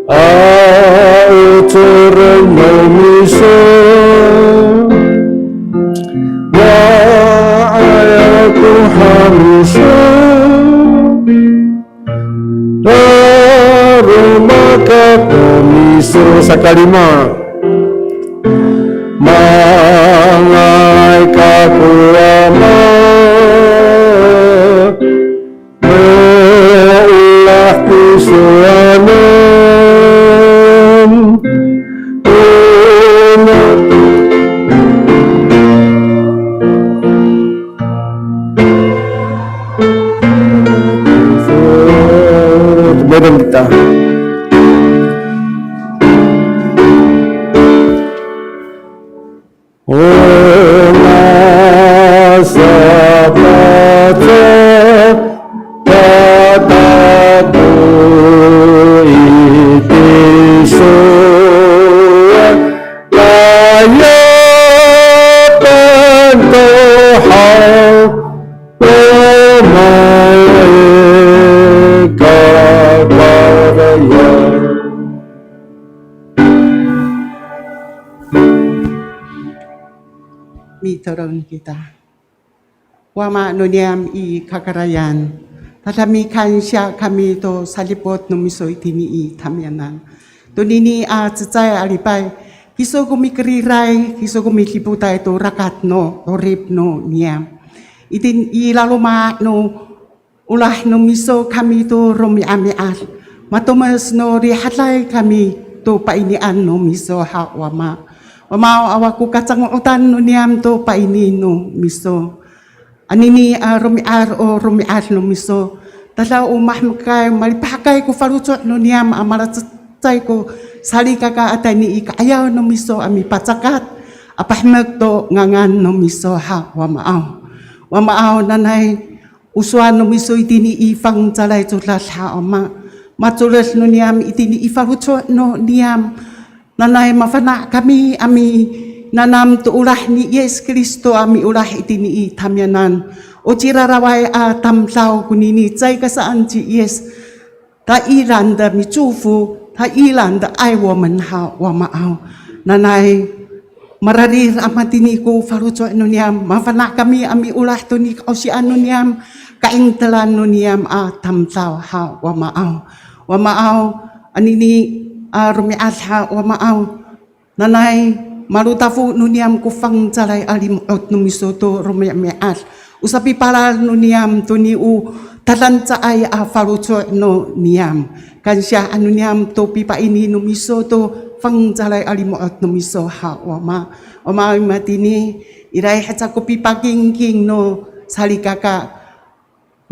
a ocoren no miso, nga'ay ako hamiso. Raroma kako miso. Sakalima. Manga'ay kako Wama, no olah tisowanan. Ona Tumedong kita. O masapaca, patako i tisowan, layapan to haw. みとどんきた。Wama no niyam i kakarayan. Tada mikansiya kami to salipot no miso itini i tamiyanan. Tonini a cecay a lipay, kiso ko mikeriray, kiso ko midipotay to rakat no 'orip no niyam. Itini i laloma' no olah no miso kami to romi'ami'ad. Matomes no rihaday kami to painian no miso ha Wama. Wamaaw, awa ko kacango'otan no niyam to paini no miso. Anini a romi'ad o romi'ad no miso. Tada o mahemekay, malipahakay ko faloco' no niyam a malacecay ko salikaka a tayni i ka'ayaw no miso a mipacakat a pahemek to ngangan no miso ha Wamaaw. Wamaaw, nanay o sowal no miso itini i fangcalay codad ha Wama. Macoled no niyam itini i faloco' no niyam. Nanay mafana' kami a minanam to olah ni Yis Kristo a miolah itini i tamiyanan. O ciraraway a tamdaw konini caay ka saan ci Yis. 他依然的 mi祝福, 他依然的爱我们 ha Wamaaw. Nanay mararid a matini ko faloco' no niyam, mafana' kami a miolah to nika'osian no niyam, ka'intelan no niyam a tamdaw ha Wamaaw. Wamaaw, anini a romi'ad ha Wamaaw. Nanay malotafo no niyam ko fangcalay a limo'ot no miso to romi'ami'ad. O sapipalal no niyam toni o tadancaay a faloco' no niyam. Kansiya ano niyam to pipaini no miso to fangcalay a limo'ot no miso ha Wama. Wama, matini, iraay haca ko pipakingking no salikaka.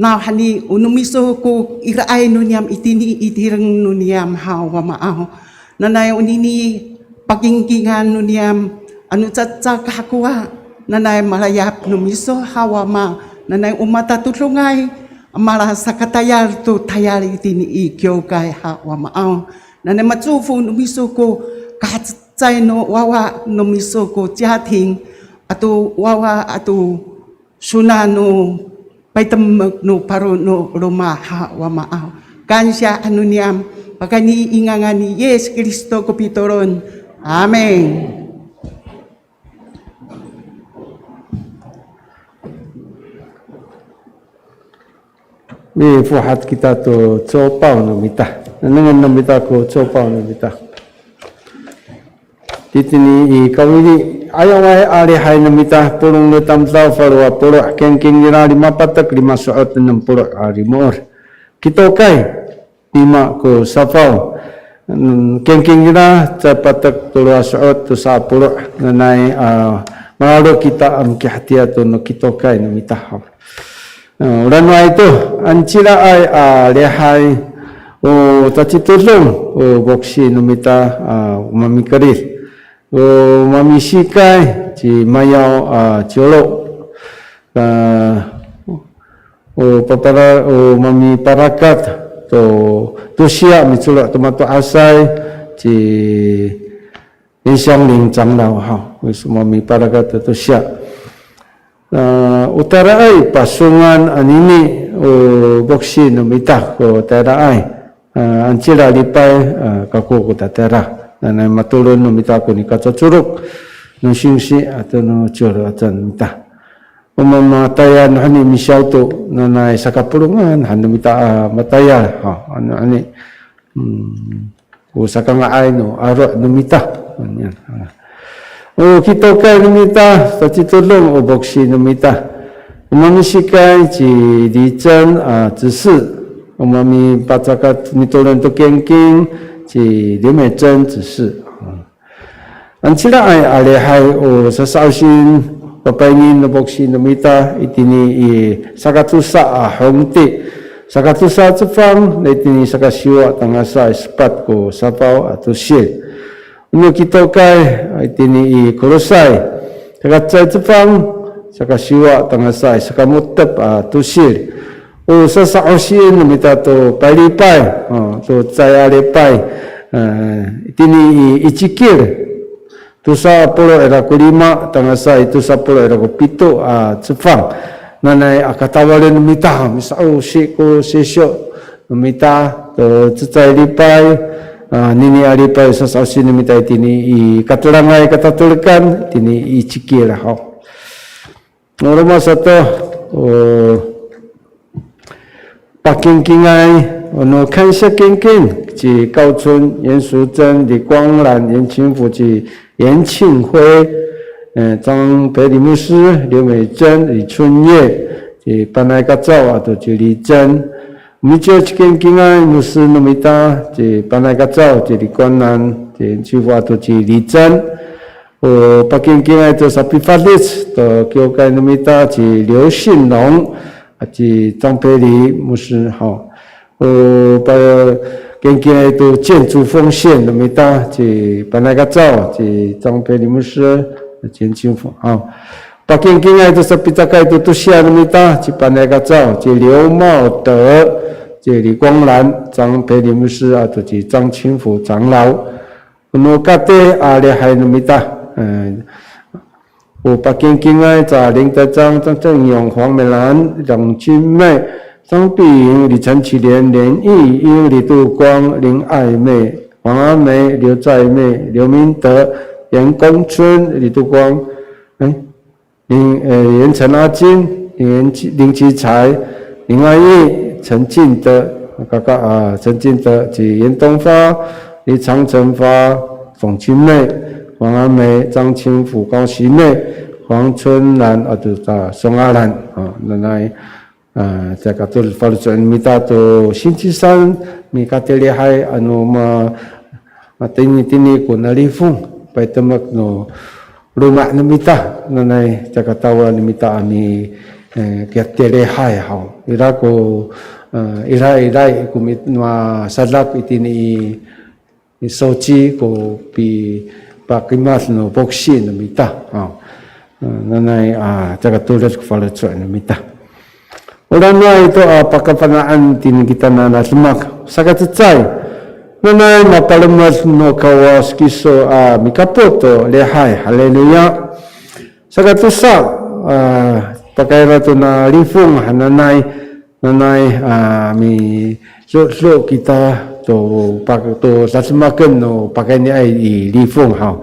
Nawhani o no miso ko iraay no niyam itini i tireng no niyam ha Wamaaw. Nanay onini pakingkingan no niyam ano caca kahakowa. Nanay malayap no miso ha Wama. Nanay o matatodongay a malasakatayal to tayal itini i kiwkay ha Wamaaw. Nanay macofo no miso ko kahacecay no wawa no miso ko 家庭 ato wawa ato sona no paytemek no paro no loma' ha Wamaaw. Kansiya ano niyam, pakayni i ngangan ni Yis Kristo ko pitolon. Amin. Mifohat kita to copaw no mita. Nengnengen no mita ko copaw no mita. Titini i kawili, ayaway a lihay no mita, polong no tamdaw falo a polo', kingking nira lima patek lima so'ot enem polo' a limo'ot. Kitokay, lima ko safaw. Kingking nira, cecay patek tolo a so'ot tosa a polo', nanay a malalo kita a mikihatiya to no kitokay no mita haw. Oranoay to, ancilaay a lihay, o tacitodong, o boksi no mita a mamikerid. O mamisikay, ci Mayaw a Ciolo. A, o papara, o mamiparakat to, to siya micolo' to mato'asay, ci 林香林长老 haw, o miparakat to siya. A, o tayraay pasongan anini, o boksi no mita ko tayraay. A, ancila lipay, a, kako ko tatayra. Nanay matolon no mita ko nika cocorok no singsi ato no ciwlo acan mita. O mamatayal no hani misawto, nanay sakapolongan han no mita a matayal. Ha, ano hani. Hmm. O sakanga'ay no aro' no mita. Yan. O kitokay no mita, tacitodong o boksi no mita. O mamisikay ci Li Cen a cisi. O mamipacakat mitolon to kingking ci Liu Mei Cen cisi. Ancilaay a lihay o sasa'osin, papayni no boksi no mita, itini i sakatosa a hongti, sakatosa a cefang, itini sakasiwa tangasa i sepat ko safaw a tosil. O no kitokay, itini i Kolosay, sakacecay cefang, sakasiwa tangasa i sakamo^tep a tosil. O sasa'osien no mita to paylipay, o, to cecay a lipay, e, itini i Icikil. Tosa polo' ira ko lima, tangasa i tosa polo' ira ko pito a cefang. Nanay a katawalen no mita, misa'osi ko sisyo no mita to cecay lipay, a, nini a lipay sasa'osi no mita itini i katelangay katatolekan, itini i Icikil haw. O roma sato, o, Pakingkingay, o no kansiya kingking, ci 高春、严淑珍、李光兰、严清福 ci 严庆辉, e, 张培礼牧师、刘美珍、李春叶, ci Panay Kacaw ato ci 李珍. Miciw ci kingkingay 牧师 no mita, ci Panay Kacaw, ci 李光兰, ci 严清福 ato ci 李珍. O pakingkingay to sapifalic to kiwkay no mita ci 刘信龙, a, ci 张培礼牧师 haw. O pakingkingay to 建筑奉献 no mita ci Panay Kacaw, ci 张培礼牧师, 简清福 haw. Pakingkingay to sapicakay to tosiya no mita ci Panay Kacaw, ci 刘茂德, ci 李光兰, 张培礼牧师 ato ci 张清福长老. O no kati a lihay no mita, e, o pakingkingay ca 林德章、张正勇、黄美兰、张金妹、张碧莹、李陈启莲、连义英、李杜光、林爱妹、黄阿梅、刘在妹、刘明德、严公春、李杜光, e, 林，呃，严陈阿金、林，林奇才、林爱义、陈进德, kaka, a, 陈进德 ci 严东发、李长成发、董清妹、王阿梅、张清福、高喜妹、黄春兰 ato, a, Song Alan, a, nanay, a, caka to faloco' no mita to 星期三 mikatilihay ano ma, matinitini ko nalifong, paytemek no loma' no mita, nanay caka tawal no mita a mi, e, katilihay haw. Ira ko, e, ira, ira ko mit, masadak itini i, i soci ko pipakimad no poksi no mita haw. E, nanay, a, caka toled ko faloco' no mita. Oranoay to, a, pakafana'an tini kita nana demak. Saka cecay, nanay mapalemed no Kawas kiso a mikapot to lihay. Haleluya. Saka tosa, a, pakayra to nalifong hananay, nanay, a, mido, do kita to pak, to dademaken no pakayniay i lifong haw.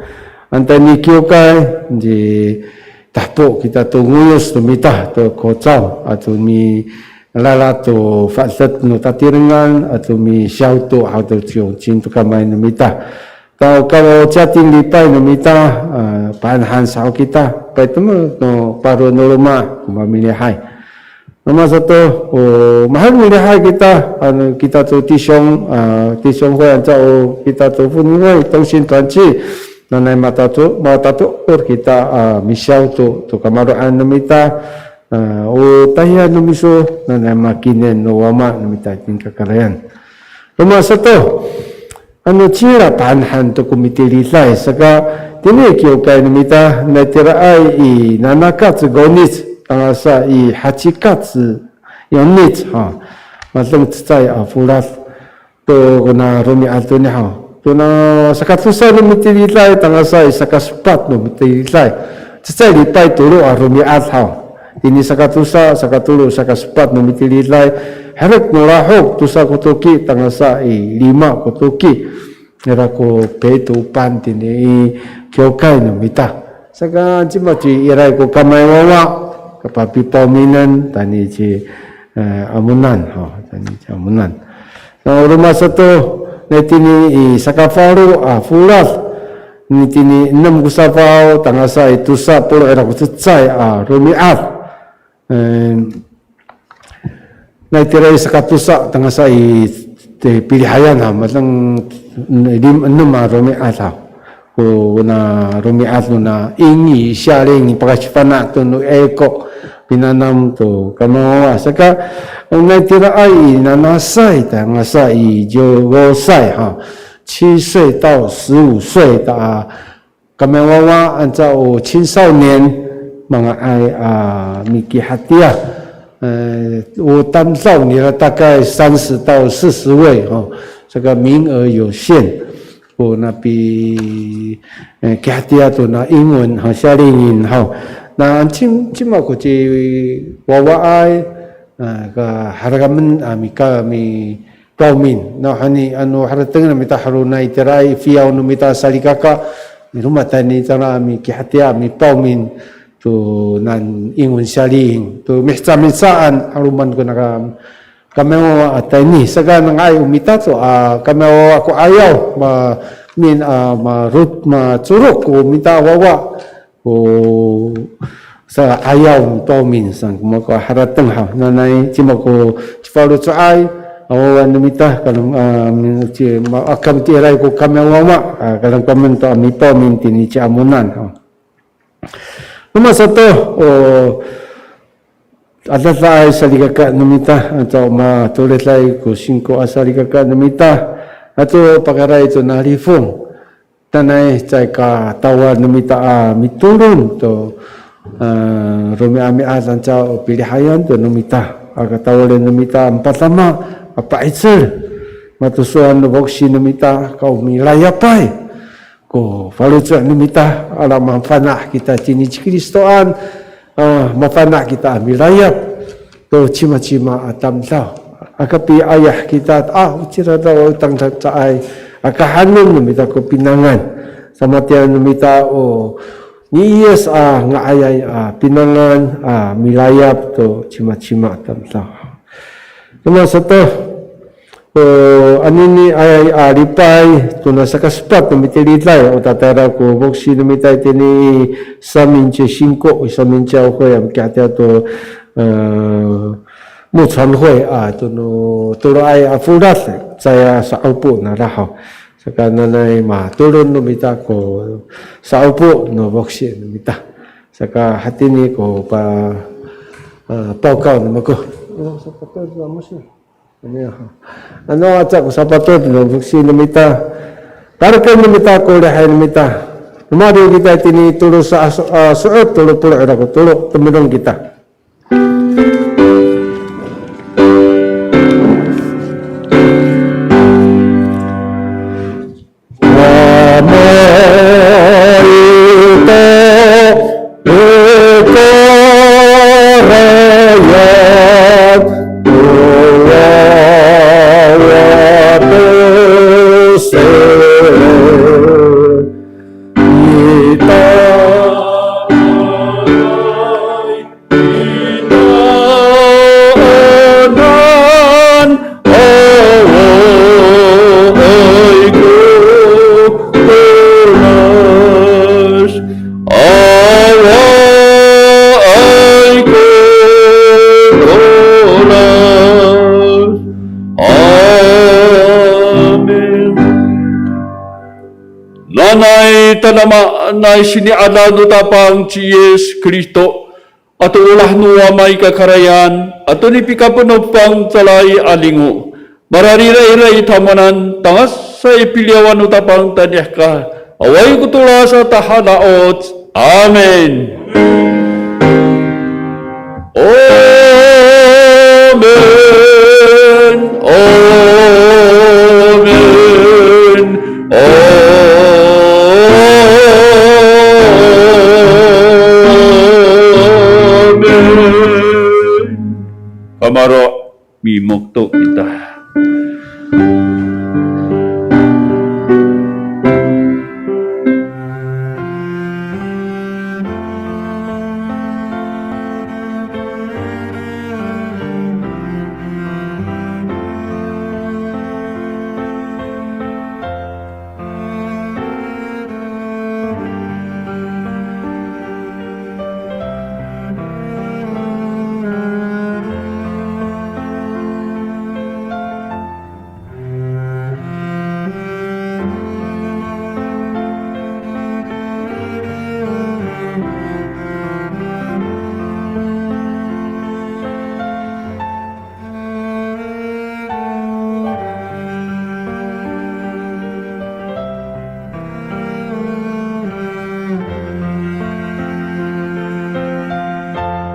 Ano tayni kiwkay, ci, tahepo kita to ngoyos no mita to kocaw ato milalat to fa'edet no tatirengan ato misiyaw to haw to ciwcing to kamay no mita. Taw kaw cating lipay no mita, a, pahanhan saho kita, paytemek no paro no loma' ko mamilihay. Roma sato, o, mahaen milihay kita, ano kita to 弟兄, a, 弟兄会 anca o kita to 妇女会, 同心团契, nanay matato, matatoor kita, a, misiyaw to, to kamaro'an no mita, a, o tahiyan no miso, nanay makinen no wama no mita tingkakarayan. Roma sato, ano cila pahanhan to ko mitiliday, saka tini kiwkay no mita, nai tiraay i nanakac konic, tangasa i hacikac yonic, ha. Madeng cecay a folad to kona romi'ad toni haw. Tona sakatosa no mitiliday, tangasa i sakasepat no mitiliday. Cecay lipay tolo a romi'ad haw. Tini sakatosa, sakatolo, sakasepat no mitiliday. Herek no lahok, tosa ko toki, tangasa i lima ko toki. Ira ko pitopan tini i kiwkay no mita. Saka cima ci iray ko kamay wawa, kapapipawminen, tani ci, e, amonan, ho, tani ci amonan. Na o roma sato, nai tini i sakafalo a folad, nai tini enem ko safaw, tangasa i tosa polo' ira ko cecay a romi'ad. E, nai tira i sakatosa, tangasa i, te, pilihayan ha, madeng lim-, enem a romi'ad ha. Ko na romi'ad no na 英语夏令营 pakasifana' to no eko pinanam to kamawawa. Saka, o nai tiraay i nanasay, tangasa i ciwgosay ha. 七岁到十五岁 ta, a, kamawawa anca o 青少年, manga'ay a mikihatiya. E, o tamdaw nira 大概三十到四十位 ho. Saka 名额有限. O na pi, e, kihatiya to na 英文 ha, 夏令营 ha. Na cim-, cima ko ciwawaay, e, kaharakamen a mika mi pawmin. Nawhani ano harateng no mita haro nai tiraay i fiyaw no mita salikaka, miroma tayni cangra a mikihatiya a mipawmin to nan 英文夏令营. To mihecamihecaan, 'aloman ko naka kamiyawawa a tayni. Saka nanga'ay o mita to a kamiyawawa ko 'ayaw, ma, min, a, marot, macorok ko mita a wawa ko sa 'ayaw no pawmin saan ko mako harateng haw. Nanay cima ko cifaloco'ay a wawa no mita, kalo, a, min, ci, ma, aka miti'iray ko kamiyawawa, a, kalo kamiyawawa to a mipawmin tini ci Amonan haw. Roma sato, o, adadaay salikaka no mita, ato matoleday ko singko a salikaka no mita, ato pakaray to nalifong. Nanay caay ka tawal no mita a mitolon to, a, romi'ami'ad anca o pilihayan to no mita. Aka tawalen no mita a mapadama a pa'icel. Mato sowal no foksi no mita ka o milayapay ko faloco' no mita, ala mafana' kita tini ci Kristoan, a, mafana' kita a milayap to cimacima a tamdaw. Aka piayah kita, a, o cira daw o tamdaw caay, aka hanen no mita ko pinangan. Samatiyaen no mita o ni Yis a nga'ayay a pinangan a milayap to cimacima a tamdaw. Roma sato, o, aniniay a lipay, tona sakasepat no mitiliday, o tatayra ko foksi no mita itini i 三民教会, 三民教会 a mikihatiya to, e, 牧传会 a, tono toloay a folad, caya sa'opo nara haw. Saka nanay matolon no mita ko sa'opo no foksi no mita. Saka hatini ko pa, a, pawkaw no mako. Ano aca ko sapatot no foksi no mita. Tareken no mita ko lihay no mita. Romadiw kita itini tolo sa, a, so'ot tolo polo' ira ko tolo, tomidong kita. Nanay tadamaanay sini'ada no Tapang ci Yis Kristo, ato olah no Wama i kakarayan, ato nipikapot no Fangcalay a 灵, mararid ira i tamowanan, tangasa i piliyawan no Tapang tadihka, awaay ko tolas a tahada'oc. Amin. Amin. Amin. Amin. Kamaro' mimokto.